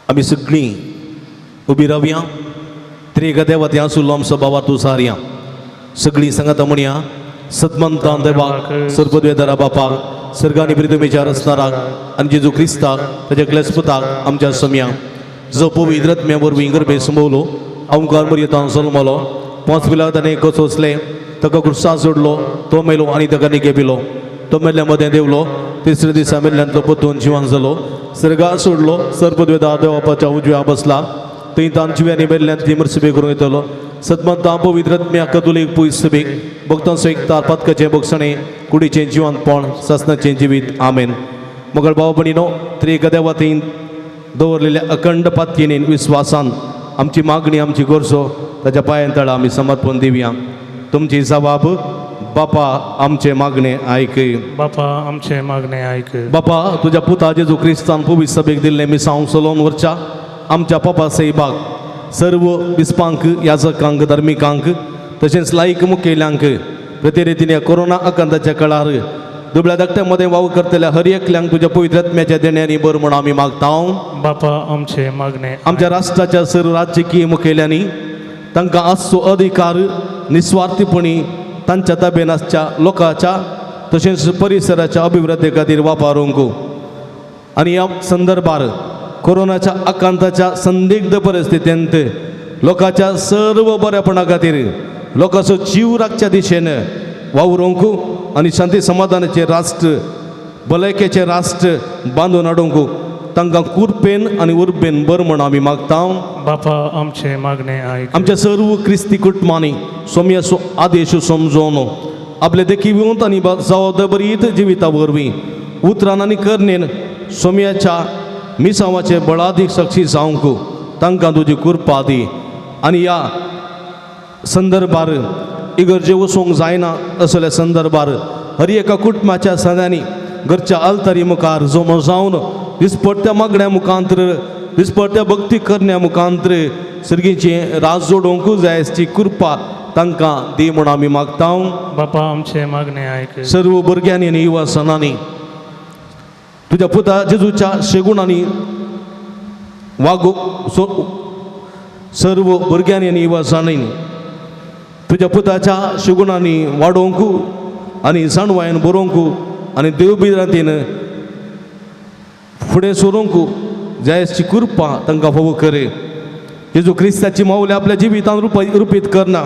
आमी सगळीं उबी रावया, त्रिएक देवा आसुल्लो आमचो बाबा तूं सारया. सगळीं सांगाता म्हणया, सतमंतान देवाक, सर्पद्वेदरा बापाक, सर्गानी प्रितमेच्या रचणाराक आनी जेजू क्रिस्ताक ताच्या क्लेसपुताक आमच्या सम्या, जो पवित्र आत्म्या वरवीं गर्भे संभवलो, अंकार मर्यतान जल्मलो, पांच पिला ताणें कसोसलें, ताका क्रुसार सोडलो, तो मेलो आनी ताका निगे पिलो. तो मेल्ल्या मदें देवलो, तिसऱ्या दिसा मेल्ल्यांतलो परतून जिवन जालो, सर्गार सोडलो, सर्पद्वेदा देवापाच्या उजव्या बसला, थंय तान जिव्यांनी मेल्ल्यांतली मर्सबे करूंक येतलो. सदमंता पवित्र आत्म्या कतोलीक पयस सभेक भक्तांचो एकतार, पातकाचें भोगसणें, कुडीचें जिवनपण, सासणाचें जिवीत. आमेन. मगळ भाव भयणीनो, त्रिएक देवातीन दवरलेल्या अखंड पातयेन विस्वासान आमची मागणी, आमची गरजो ताच्या पांयां तळा आमी समर्पण दिवया. तुमची जबाब बापा आमचे मागणे आयक. बापा आमचे मागणे आयक. बापा तुज्या पुता जेजू क्रिस्तान पवित्र सभेक दिल्लें मिसांव चलोवन व्हरच्या आमच्या पापा सैबाक, सर्व बिस्पांक, याजकांक, धर्मिकांक, तशेंच लायक मुखेल्यांक, प्रतिरितीन ह्या कोरोना आकांताच्या काळार दुबळ्या धाकट्या मदें वावर करतल्या हर एकल्यांक तुज्या पवित्र आत्म्याच्या देण्यांनी बर म्हूण आमी मागता. बापा आमचे मागणे. आमच्या राष्ट्राच्या सर्व राजकीय मुखेल्यांनी तांकां आसचो अधिकार निस्वार्थीपणी तांच्या ताब्यान आसच्या लोकांच्या तशेंच परिसराच्या अभिवृद्धी खातीर वापरूंक आनी ह्या संदर्भार कोरोनाच्या आकांताच्या संदिग्ध परिस्थितींत लोकांच्या सर्व बरेपणा खातीर लोकांचो जीव राखच्या दिशेन वावरूंक आनी शांती समाधानाचें राष्ट्र, भलायकेचें राष्ट्र बांदून हाडूंक तांकां कुरपेन आनी उर्बेन बर म्हूण आमी मागता. बापा आमचे मागणे आयक. आमच्या सर्व क्रिस्ती कुटुंबांनी सोमयाचो आदेश समजोवन आपले देखी आनी जबाबदारीत जिविता वरवीं उतरान आनी करणेन सोमयाच्या मिसांवाचे बळादीक साक्षी जावंक तांकां तुजी कृपा दी. आनी ह्या संदर्भार इगर्जे वचूंक जायना असल्या संदर्भार हर एका कुटुंबाच्या सदांनी घरच्या आल्तारी मुखार जमो जावन दिसपट्ट्या मागण्या मुखांतर, दिसपट्ट्या भक्ती करण्या मुखांतर सर्गीचें राज जोडोवंक जाय ती कृपा तांकां दी म्हूण आमी मागता. बापा आमचे मागणे आयक. सर्व भुरग्यांनी आनी युवा सणांनी तुज्या पुता जेजूच्या शेगुणांनी वागो सर्व भुरग्यांनी आनी युवा सणांनी तुज्या पुताच्या शेगुणांनी वाडोवंक आनी जाणवायन बरोवंक आनी देवबिरांतीन फुडें सरूंक जायची कृपा तांकां फावो करे. जेजू क्रिस्ताची मावली आपल्या जिवितान रुपीत करना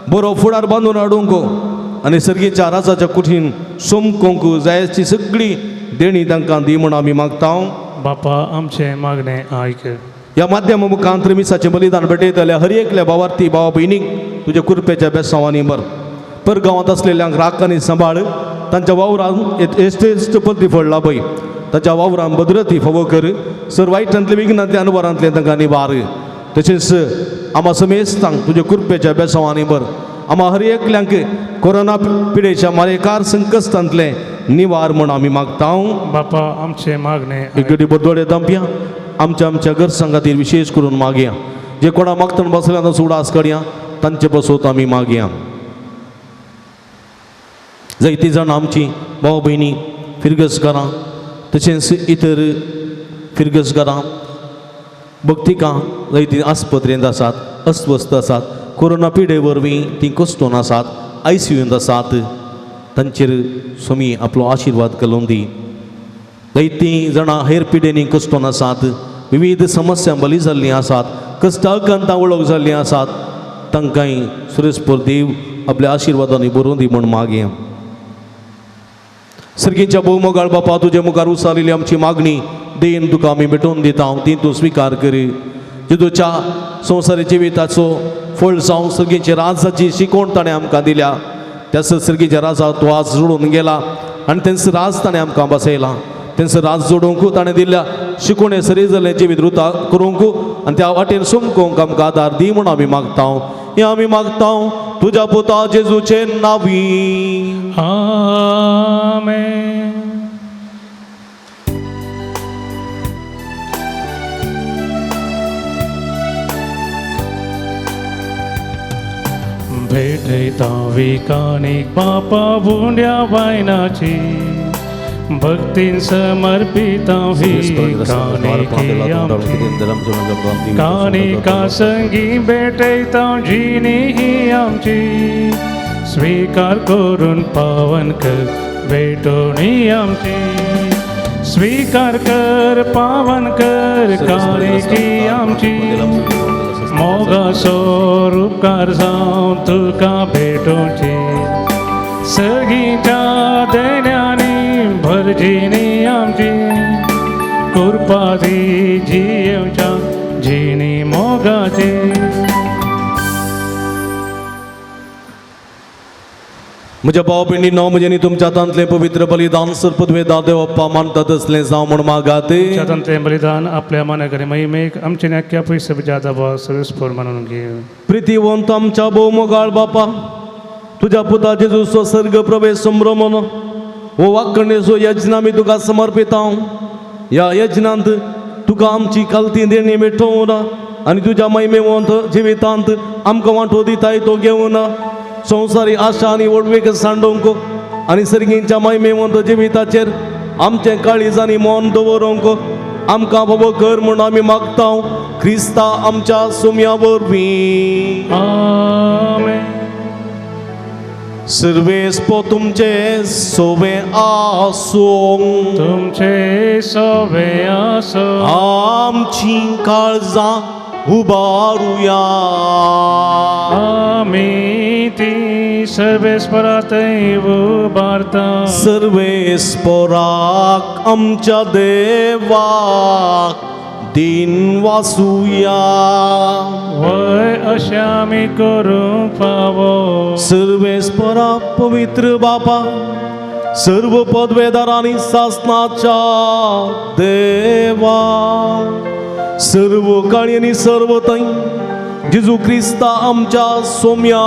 बरो फुडार बांदून हाडूंक आनी सर्गीच्या राजाच्या कुशीन सोमकोंक जायची सगळी देणी तांकां दी म्हूण आमी मागता. बापा आमचे मागणे आयक. ह्या माध्यमा मुखांत मिसाचें बलिदान भेटयतल्या हर एकल्या भावार्थी भावा भयणीक तुज्या कृपेच्या बेसांवांनी भर. परगांवांत आसलेल्यांक राख आनी सांबाळ, तांच्या वावरान येश्ट प्रतिफळ लाभय, ताच्या वावरान भद्रती फावो कर, सर वायटांतले विघ्नांतले अनवरांतले तांकां निवार. तशेंच आमा समेस्तांक तुज्या कृपेच्या बेसांवांनी भर. आमा हर एकल्यांक कोरोना पिडेच्या मारेकार संकश्टांतले निवार म्हूण आमी मागता. बापा आमचे मागणे. एक घडी बदोडे दामप्या आमच्या आमच्या घरसां खातीर विशेष करून मागया, जे कोणा मागतना बसल्या तांचो उडास करया, तांचे बसोत आमी मागया. जायतीं जाणां आमची भाव भयणी फिरगजकारां तशेंच इतर फिरगजकारां भक्तिकां जायतीं आस्पत्रेंत आसात, अस्वस्थ आसात, कोरोना पिडे वरवीं तीं कश्टून आसात, आयसीयूंत आसात, तांचेर स्वामी आपलो आशिर्वाद घालून दी. जायतीं जाणां हेर पिडेनी कश्टून आसात, विविध समस्या बली जाल्लीं आसात, कश्टाकांतां वळख जाल्लीं आसात, तांकांय सुरेशपूर देव आपल्या आशिर्वादांनी बरोवन दी म्हूण मागया. सर्गीच्या भोवमोगाळ बापा, तुजे मुखार उसारिल्ली आमची मागणी देन तुका आमी भेटोवन दिता, ती तूं स्विकार करी. जेजूच्या संवसारी जिविताचो फळ जावन सर्गीच्या राजाची शिकवण ताणें आमकां दिल्या, त्या सर्गीच्या राजा तो आज जोडून गेला आनी तेंचो राज ताणें आमकां बसयला. तेंचो राज जोडूंक ताणें दिल्ल्या शिकवणे सरी जाल्लें जिवीत रुता करूंक आनी त्या वाटेन सोमकोंक आमकां आदार दी म्हूण आमी मागता. हें आमी मागता तुज्या पुता जेजूचे नांवी. आमेन. भेटयता विकाणीक बापा बुंड्या बायनाची भक्तीन समर्पिता कानिका संगी भेटयता जिनी ही आमची स्वीकार करून पावन कर भेटोणी आमची स्वीकार कर पावन कर कानिकी आमची मोगाचो उपकार जावं तुका भेटोवची सगळीच्या देण्यांनी. जिणी आमची कृपा दी जियेवच्या जिणी मोगाची. म्हज्या भाव भयणीनो, म्हजें न्ही तुमच्या हातांतलें पवित्र बलिदान सरपदवे देवप्पा मानतात तसलें जावं म्हूण मागात. तुमच्या बलिदान आपल्या मानाकडे महिमेक आमचे नाक्या पयशे जादा सर्विसपूर म्हणून घेऊ. प्रितीवंत आमच्या भोवमोगाळ बापा, तुज्या पुता जेजूचो सर्ग प्रवेश संभ्रमण हो वाकणेचो यज्ञ आमी तुका समर्पिता. ह्या यज्ञांत तुका आमची कालती देणी भेटोवन आनी तुज्या महिमेवंत जिवितांत आमकां वांटो दिताय तो घेवन संवसारी आशा आनी व्हडवीक सांडोवंक आनी सर्गींच्या महिमेवंत जिविताचेर आमचें काळीज आनी मन दवरूंक आमकां बाबा कर म्हूण आमी मागता क्रिस्ता आमच्या सुम्या वरवीं. आमेन. सर्वेस्पो तुमचे सोवे आसूं. तुमचे सोवे आसूं. आमची काळजां उबारुया. आमी ती सर्वेस्परातय उबारता. सर्वेस्पराक आमच्या देवाक दिन वासुया. वय अशें आमी करूंक फावो. सर्वेस्परा पवित्र बापा, सर्व पदवेदारांनी सासनाच्या देवा, सर्व काळी आनी सर्व थंय जेजू क्रिस्ता आमच्या सोम्या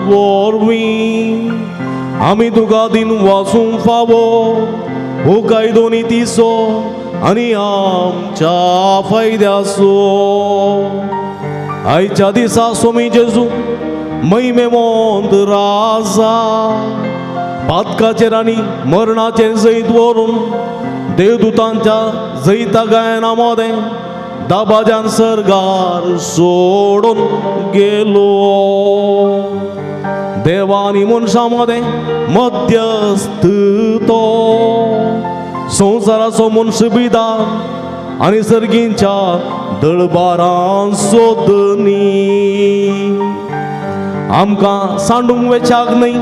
वरवीं आमी तुका दिन वाचूंक फावो हो कायदो नितीचो आनी आमच्या फायद्याचो. आयच्या दिसा सोमी जेजू महिमेवंत राजा पातकाचेर आनी मरणाचेर जैत व्हरून देवदूतांच्या जैता गायना मदें दाबाज्यान सर्गार सोडून गेलो. देवा आनी मनशां मदें मध्यस्थ तो संवसाराचो मनसुबिदार आनी सर्गींच्या दळबारांचो धनी. आमकां सांडूंक वेच्याक न्हय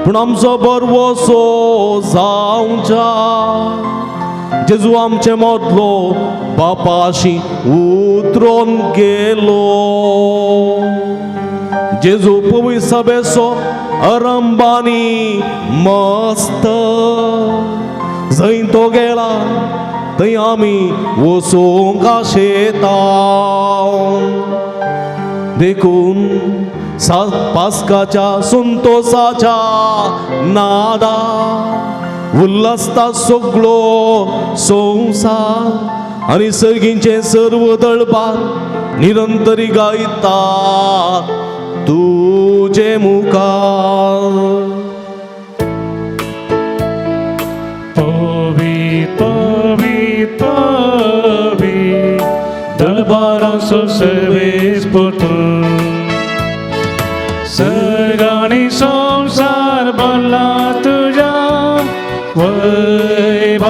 पूण आमचो बरवसो जावच्या जेजू आमचे मदलो बापाशी उतरोन गेलो. जेजू पवित्र सभेचो अरंबानी मस्त जंय तो गेला थंय आमी वचूंक आशेता. देखून पास्काच्या संतोसाच्या नादा उल्हासता सगळो संवसार आनी सर्गींचें सर्व दळपार निरंतरी गायता तुजे मुखार. पवी पवी पवी दळबारांचो सर्वेस्पर सर्ग आनी संवसार भरला तुज्या वैभावान.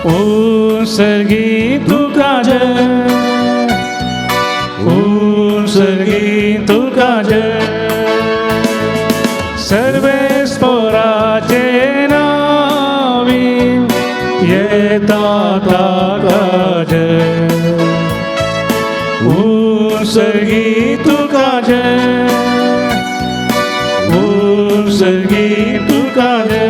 उत्सर्गी तुका जय, उत्सर्गी तुका जय, सर्वेस्पराचे नावी येता ताका जय. उत्सर्गी तुका जय, उत्सर्गी तुका जय.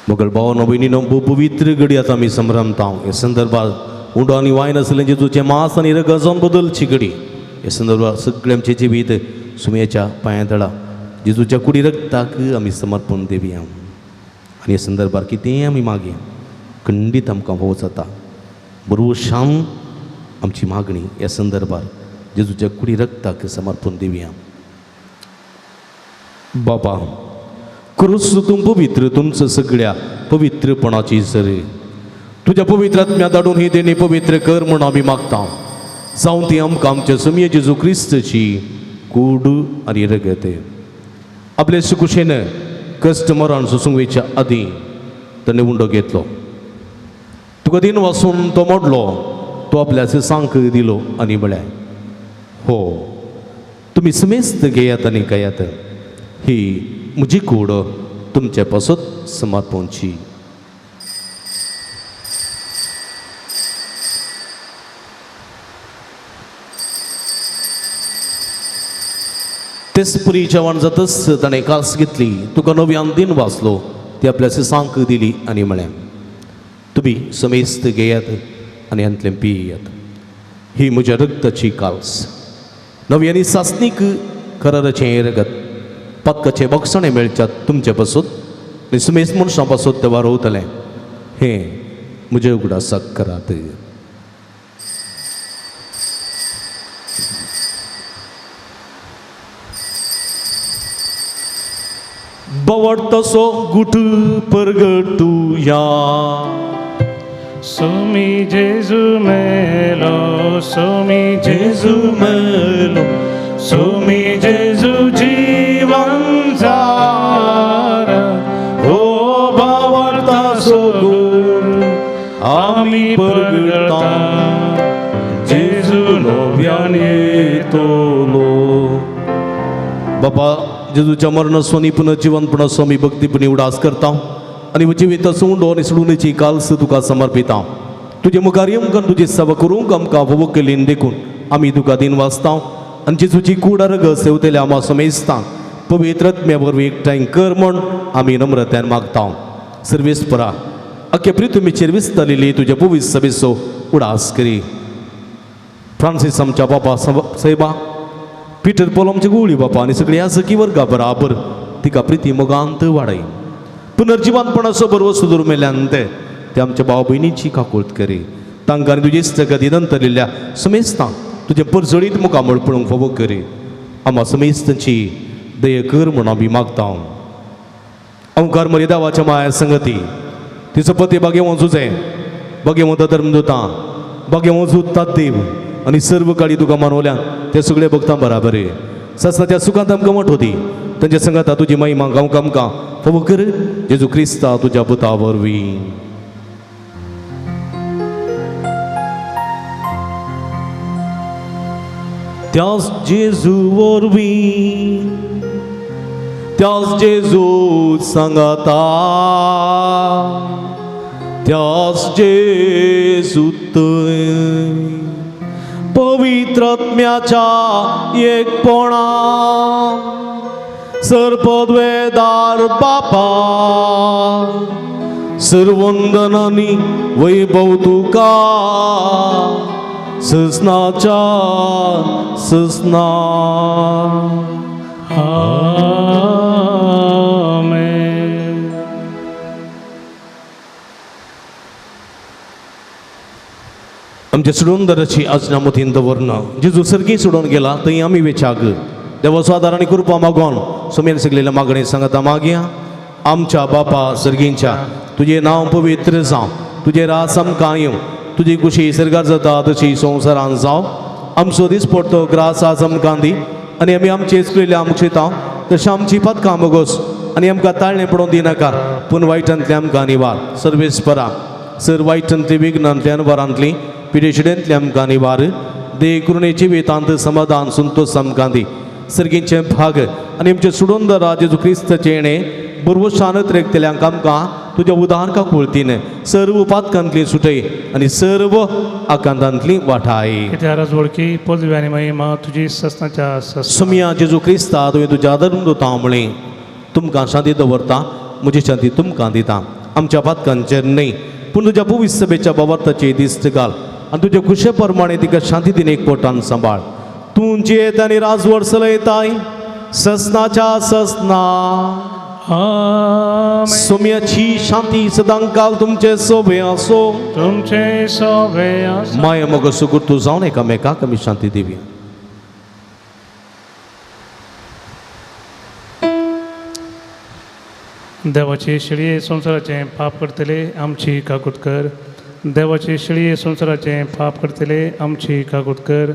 मोगल भावानो भयणीनो, पवित्र घडी आतां आमी संभ्रमता. ह्या संदर्भार उंडो आनी वायन आसलें जेजूचें मांस आनी रगत जावन बदलची घडी. ह्या संदर्भार सगळें आमचें जिवीत सुमयेच्या पांयां तळा जेजूच्या कुडी रक्ताक आमी समर्पण दिवया. आनी ह्या संदर्भार कितेंय आमी मागया खंडीत आमकां भोव जाता. बरोशान आमची मागणी ह्या संदर्भार जेजूच्या कुडी रक्ताक समर्पण दिवया. बाबा क्रूस तूं पवित्र, तुमचं सगळ्या पवित्रपणाची सर तुज्या पवित्र आत्म्या धाडून ही देणी पवित्र कर म्हूण आमी मागता. जावं ती आमकां आमच्या सुमये जेजू क्रिस्तची कूड आनी रगत. आपले सुकुशेन कश्ट मरण सोसूंक वयच्या आदीं ताणें उंडो घेतलो, तुका दिन वासून तो मोडलो तो आपल्या सांक दिलो आनी म्हळें, हो तुमी समेस्त घेयात आनी खायात, ही म्हजी कूड तुमचे पासत समर्पणची. तेच पुरी जेवण जातच ताणें कास घेतली, तुका नव्यान दिन वाचलो, ती आपल्या सांक दिली आनी म्हळें, तुमी समेस्त घेयात आनी हांतलें पियात, ही म्हज्या रक्ताची काल्स, नवी आनी सासणीक कराराचें रगत, पातकाचें बक्षणें मेळच्यात तुमचे पासत आनी समेस्त मनशां पासत तें वारोवतलें, हें म्हजें उगडासाक करात. बवड तसो गुट परगटुया. सुमी जेजू मेलो, सुमी जेजू मेलो, सुमी जेजू जीवन जारा, हो बावडता सो गुट आमी परगटा, जेजू नव्यान येतलो. बापा जेजूच्या मरणासोनी पुनर्जीवनपणाचो आमी भक्तीपणी उडास करता आनी जिविताचो उंडो आनी सोडूनची काल्स तुका समर्पिता. तुजे मुखार येवंक आनी तुजी सेवा करूंक आमकां फावो केली देखून आमी तुका दिन वाचता आनी जेजूची कूड अर्ग सेवतल्या आमा समेस्ता पवित्र आत्म्या वरवीं एकठांय कर म्हूण आमी नम्रत्यान मागता. सर्वेस्परा अख्खे पृथ्वीचेर विस्तारिल्ली तुज्या पवित्र सभेचो उडास करी. फ्रांसीस आमच्या बापा साहेबा, पिटर पॉल आमचे गुळी बापा आनी सगळी ह्या सखी वर्गा बराबर तिका प्रिती मोगांत वाडय. पुनर्जिवनपणाचो बरो सुदूर मेल्यान ते ते आमच्या भाव भयणीची काकूळत करी. तांकां आनी तुजी इश्टागती नंतरिल्ल्या समेस्तांक तुजें परजळीत मुखामळ पळोवंक फावो करी. आमा समेस्तांची दया कर म्हूण आमी मागता. अंकार मरे देवाच्या माया संगती तिचो पती बागेवंत जुजे, बागेवंत धर्मदुतां, बागेवंत जुतात देव आनी सर्व काळी तुका मानवल्या ते सगळे भक्तां बराबर सस्नाच्या सुखांत आमकां मठ होती तांच्या संगाता तुजी महिमा गांवक आमकां फावो कर जेजू क्रिस्ता तुज्या पुता वरवीं. त्याच जेजू वरवीं, त्याच जेजू सांगाता, त्याच जेजू थंय पवित्र आत्म्याच्या एकपणा सर्पद्वेदार बापा सर्वंदनानी वैभव तुका ससनाच्या ससना. आमेन. आमच्या सोडूनदाराची आजना मतीन दवरना जेजू सर्गी सोडून गेला थंय आमी वेचाक देवाचो आदार आनी कृपा मागोन सोमेन सगळेल्या मागणे सांगता मागया. आमच्या बापा सर्गींच्या तुजें नांव पवित्र जावं, तुजें रास आमकां येवं, तुजी खुशी सर्गार जाता तशी संवसारान जावं. आमचो दिसपडतो ग्रास आज आमकां दी आनी आमी आमचे चुकलेल्या आमक्षेता तशें आमची पदकां बोगोस आनी आमकां ताळणें पडोवन दिनाका, पूण वायटांतलें आमकां निवार. सर्वेस्परा सर वायटांतली विघ्नांतली अनवरांतली पिडेशिडेंतली आमकां निवार. दे करुणेची वेतांत समाधान संतोष आमकां दी. सर्गींचे भाग आनी आमचे सुडोंदरा जेजू क्रिस्ताचें येणें बरवशानत रेखतल्यांक आमकां तुज्या उदार काकुळतीन सर्व पातकांतली सुटय आनी सर्व आकांतांतली वाठाय. कित्याक वळखी पदवी आनी महिमा तुजी ससनाच्या ससना. सुमिया जेजू क्रिस्ता तुवें तुज्या धर्मदुतां म्हळें तुमकां शांती दवरता, म्हजी शांती तुमकां दिता. आमच्या पातकांचेर न्हय पूण तुज्या पवित्र सभेच्या बाबार्थाची दिश्ट घाल आनी तुजे खुशे प्रमाणे तिका शांती दिन एक पोटान सांबाळ. तूं जियेत आनी राजवट चलयताय ससनाच्या ससना. आमेन. सोम्याची शांती सदांकाल तुमचे सोबे आसो. तुमचे सोबे आसो. माया मग सुगूर तूं जावन एकामेकाक आमी शांती दिवया. देवाचे शिळये संवसाराचें पाप करतले आमची काकूत कर. देवाचे शिळये संवसाराचें पाप करतले आमची काकूत कर.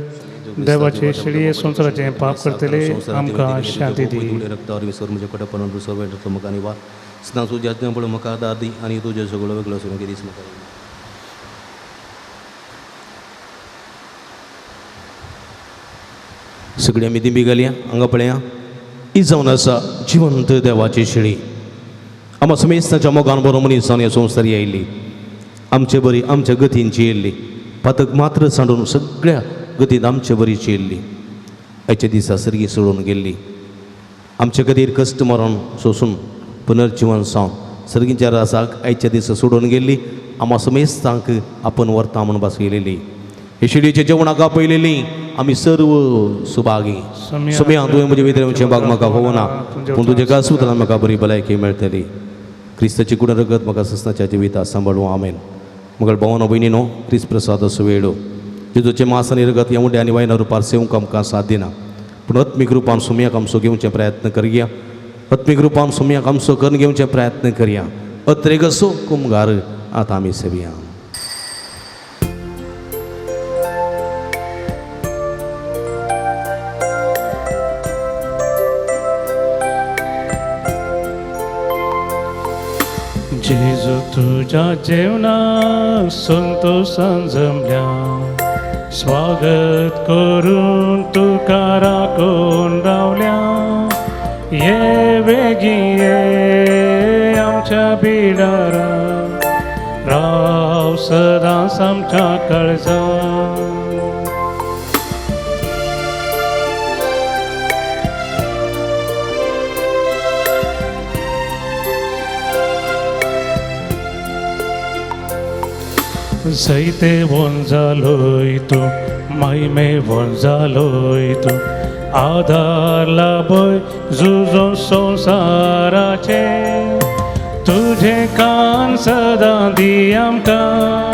देवाचे शिळये संवसाराचें पाप करतले आमकां शांती दी. आनी तुजे सगळो वेगळो. सगळी आमी दिंबी घालया हांगा पळया ही जावन आसा जिवंत देवाची शेळी. आमकां समेस्ताच्या मोगान बरो मनीस जावन ह्या संवसारी आयिल्ली, आमचे बरी आमच्या गतीन येयल्ली, पातक मात्र सांडून सगळ्या गतीन आमचे बरीची येयल्ली. आयच्या दिसा सर्गी सोडून गेल्ली, आमचे खातीर कश्ट मरण सोसून पुनर्जिवन जावन सर्गीच्या रासाक आयच्या दिसा सोडून गेल्ली. आमा समेस्तांक आपण व्हरता म्हूण बसयलेली. हे शिडयेच्या जेवणाक आपयलेली आमी सर्व सुभागी. सुम्या तुवें म्हजे भितर येवचें भाग म्हाका होवना, पूण तुजें कासूतल्यान म्हाका बरी भलायकी मेळटली. क्रिस्ताची कुड रगत म्हाका ससनाच्या जिविता सांबाळूं. आमेन. मगळ भावनो भयणीनो, क्रिस्त प्रसाद असो वेळो जेजूचें मास आनी रगत ह्या उंड्या आनी वायना रुपार सेवंक आमकां साथ दिना, पूण आत्मीक रुपान सुम्याक आमचो घेवचे प्रयत्न करया. आत्मीक रुपान सुम्याक आमचो करून घेवचे प्रयत्न करया. अत्रेग असो कुमगार आतां आमी सेवया. जेजू तुज्या जेवणा संतोषान जमल्या, स्वागत करून तुका राखून रावल्या. ये वेगी ये आमच्या बिडारा, राव सदांच आमच्या काळजा. जैते वन जालोय तूं, महिमे वन जालोय तूं, आधार लाभय झुजो संवसाराचे, तुझे कान सदां दी आमकां,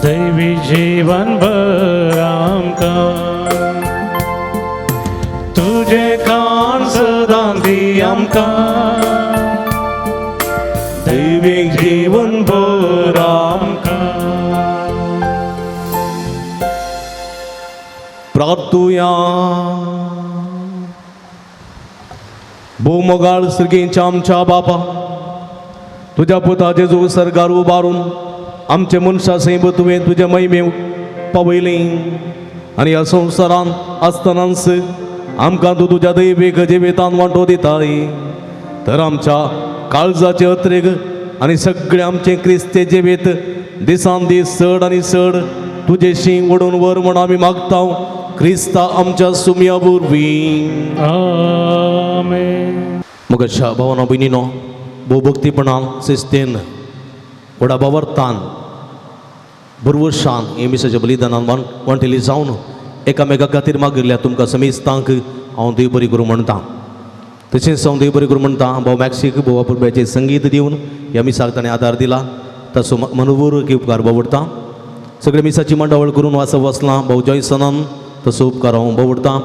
दैवी जीवन भर आमकां. तुझे कान सदां दी आमकां, दैवीक जीवन भर आमकां. प्रार्थुया. भोवमोगाळ सर्गींच्या आमच्या बापा, तुज्या पुता जेजू सर्गार उबारून आमचे मनशा सैब तुवें तुज्या महिमे पावयली आनी ह्या संवसारांत आसतनाच आमकां तूं तुज्या दैवीक जिवितान वांटो दिताय. तर आमच्या काळजाचे अत्रेग आनी सगळे आमचे क्रिस्ते जिवीत दिसान दीस चड आनी चड तुजेशी ओडून व्हर म्हूण आमी मागता क्रिस्ता आमच्या सुमया वरवीं. आमेन. मगशा भावना भयणीनो, भोवभक्तीपणान शिस्तेन व्हडा भावार्थान भरवशान हे मिसाच्या बलिदानान वांटेली जावन एकामेका खातीर मागिल्ल्या तुमकां समेस्तांक हांव देव बरी करूं म्हणटा. तशेंच हांव देव बरी करूं म्हणटा भाव मॅक्सीक भावा पुरब्याचें संगीत दिवन ह्या मिसाक ताणें आदार दिला, ताचो मनोपूर्वक उपकार बावडटा. सगळे मिसाची मांडावळ करून वासप वाचलां भाव जॉयसनान, तसो उपकार हांव बावडटा.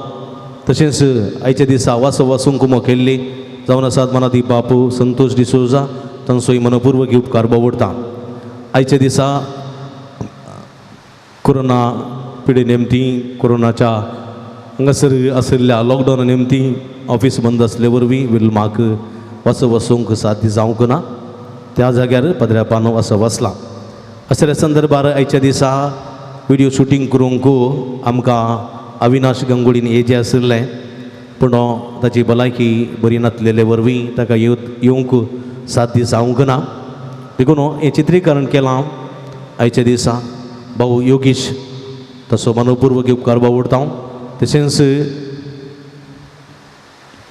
तशेंच आयच्या दिसा वासप वासूंक कुमो केल्ली जावन आसात मनादी बापू संतोष डिसोजा, तांचोय मनोपूर्वक उपकार बावडटा. आयच्या दिसा कोरोना पिडे नेमती कोरोनाच्या हांगासर आशिल्ल्या लॉकडावना निमती ऑफीस बंद आसले वरवीं विल्माक वाचप वसूंक साध्य जावंक ना, त्या जाग्यार पदऱ्यापान वाचप वाचलां. असल्या संदर्भार आयच्या दिसा व्हिडियो शुटींग करूंक आमकां अविनाश गंगोळीन हे जें आशिल्लें, पूण ताची भलायकी बरी नासलेले वरवीं ताका येवंक साध्य जावंक ना, देखून हें चित्रीकरण केलां आयच्या दिसा भाऊ योगेश, तसो मनोपूर्वक उपकार बावडटा. तशेंच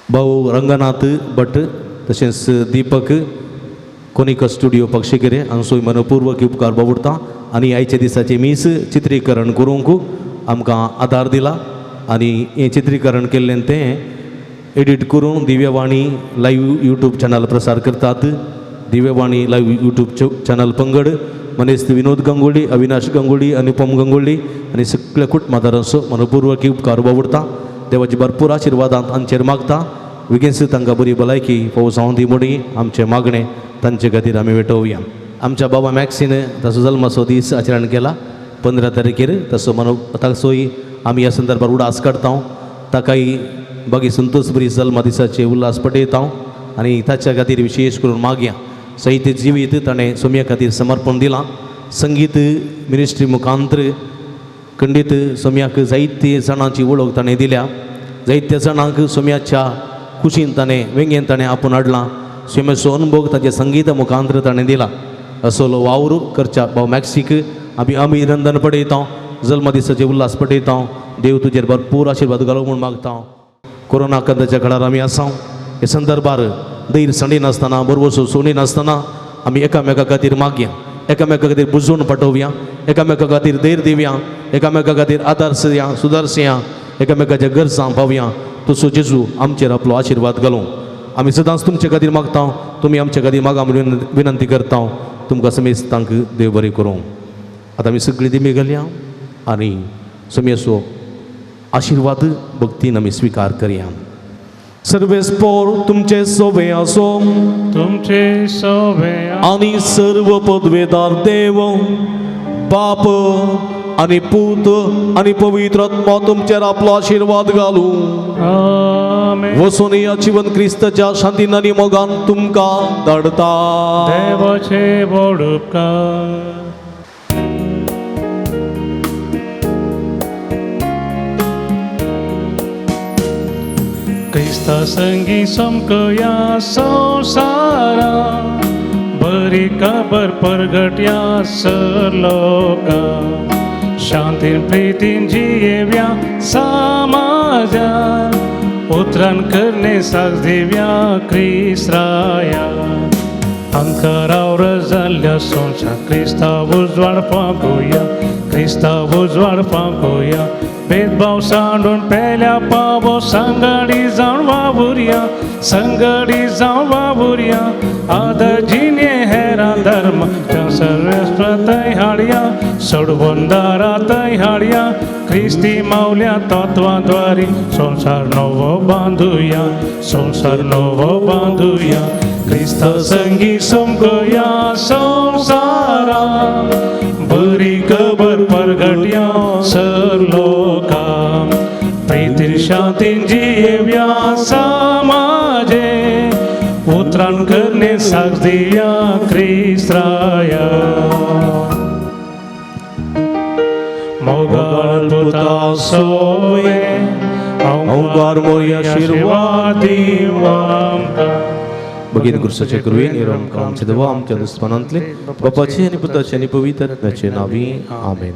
भाऊ रंगनाथ भट, तशेंच दीपक कोनिका स्टुडियो पक्षीकेरे हांचोय मनोपूर्वक उपकार बावडटा. आनी आयच्या दिसाचें मीस चित्रीकरण करूंक आमकां आदार दिला आनी हें चित्रीकरण केल्लें तें एडिट करून दिव्यवाणी लायव्ह यूट्यूब चॅनल प्रसार करतात. दिव्यवाणी लायव्ह यूट्यूब चॅनल पंगड मनेस्त विनोद गंगोळी, अविनाश गंगोळी, अनुपम गंगोळी आनी सगळ्या कुटुंबादारांचो मनोपूर्वक उपकार बावडटा. देवाची भरपूर आशिर्वादांत आमचेर मागता. विगेंस तांकां बरी भलायकी पावस जावं दी म्हणून आमचें मागणें तांचे खातीर आमी वेटोवया. आमच्या बाबा मॅक्सीन ताचो जल्माचो दीस आचरण केला 15 तारखेर, तसो मनो ताचोय आमी ह्या संदर्भार उडास काडटा. ताकाय बागी संतोष बरी जल्मा दिसाचे उल्हास पटयता आनी ताच्या खातीर विशेश करून मागया. सहित जिवीत ताणें सोम्या खातीर समर्पण दिलां. संगीत मिनिस्ट्री मुखांत्र खंडीत सोम्याक जायते जाणांची वळख ताणें दिल्या. जायत्या जाणांक सोम्याच्या कुशीन ताणें वेंगेन ताणें आपूण हाडलां. सोम्याचो अनुभव ताच्या संगीता मुखांतर ताणें दिला. असलो वावर करच्या भाव मॅक्सीक आमी अभिनंदन पडयता. जल्मदिसाचे उल्हास पडयता. देव तुजेर भरपूर आशिर्वाद घालूं म्हूण मागता. कोरोना कंदाच्या काळार आमी आसा. हे संदर्भार धैर्य सांडिनासतना बरवसो सोडिनासतना आमी एकामेका खातीर मागया, एकामेका खातीर बुजोवन पाठोवया, एकामेका खातीर धैर्य दिवया, एकामेका खातीर आदारसया सुदारसया, एकामेकाच्या गरजां पावया. तसो जेजू आमचेर आपलो आशिर्वाद घालूं. आमी सदांच तुमचे खातीर मागता, तुमी आमचे खातीर मागा म्हणून विनंती करता. तुमकां समेस्तांक देव बरें करूं. आतां आमी सगळीं दिमी घालया आनी समेसो आशिर्वाद भक्तीन आमी स्विकार करया. सर्वेस्पोर तुमचे सोवे आसो तुमचे सोवे आनी सर्व पदवेदार देव बाप आनी पूत आनी पवित्र आत्मा तुमचेर आपलो आशिर्वाद घालूं. आमेन. वसून ह्या जिवन क्रिस्ताच्या शांतीन आनी मोगान तुमकां धाडता. देवाचे व्हड उपकार. क्रिस्ता संगी समकया संवसारा बरी खबर परगट्या सर लोका शांतीन प्रितीन जियेव्या समाजा उतरान करणे साथ दिव्या क्रिस्राया अंतरावर जाल्ल्या संवसार क्रिस्ताव उजवाड फांकुया क्रिस्ताव उजवाड फांकुया भेदभाव सांडून पेल्या पावो संगडी जावन वावुरया संगडी जावन वावुरया आदर जिणे हेरा धर्म सर्वस्व थंय हाडया सोडवून दारा थंय हाडया क्रिस्ती मावल्या तत्वाद्वारी संवसार नवो बांदुया संवसार नवो बांदुया क्रिस्ता संगी समकया संवसारा बरी खबर परगट्या सर लोका प्रितीन शांतीन जियेव्या समाजे उतरान करणे साक्ष दिया क्रिस्त्राया मोगाळ पुता सोवे अवगार मोरी आशीर्वाद आमकां. भगीन गुरुसाचे कृपेन आमकां आमचे देवा आमच्या दुस्मानांतले बापाचे आनी पुताचे आनी पवित्र आत्म्याचे नांवी आमेन.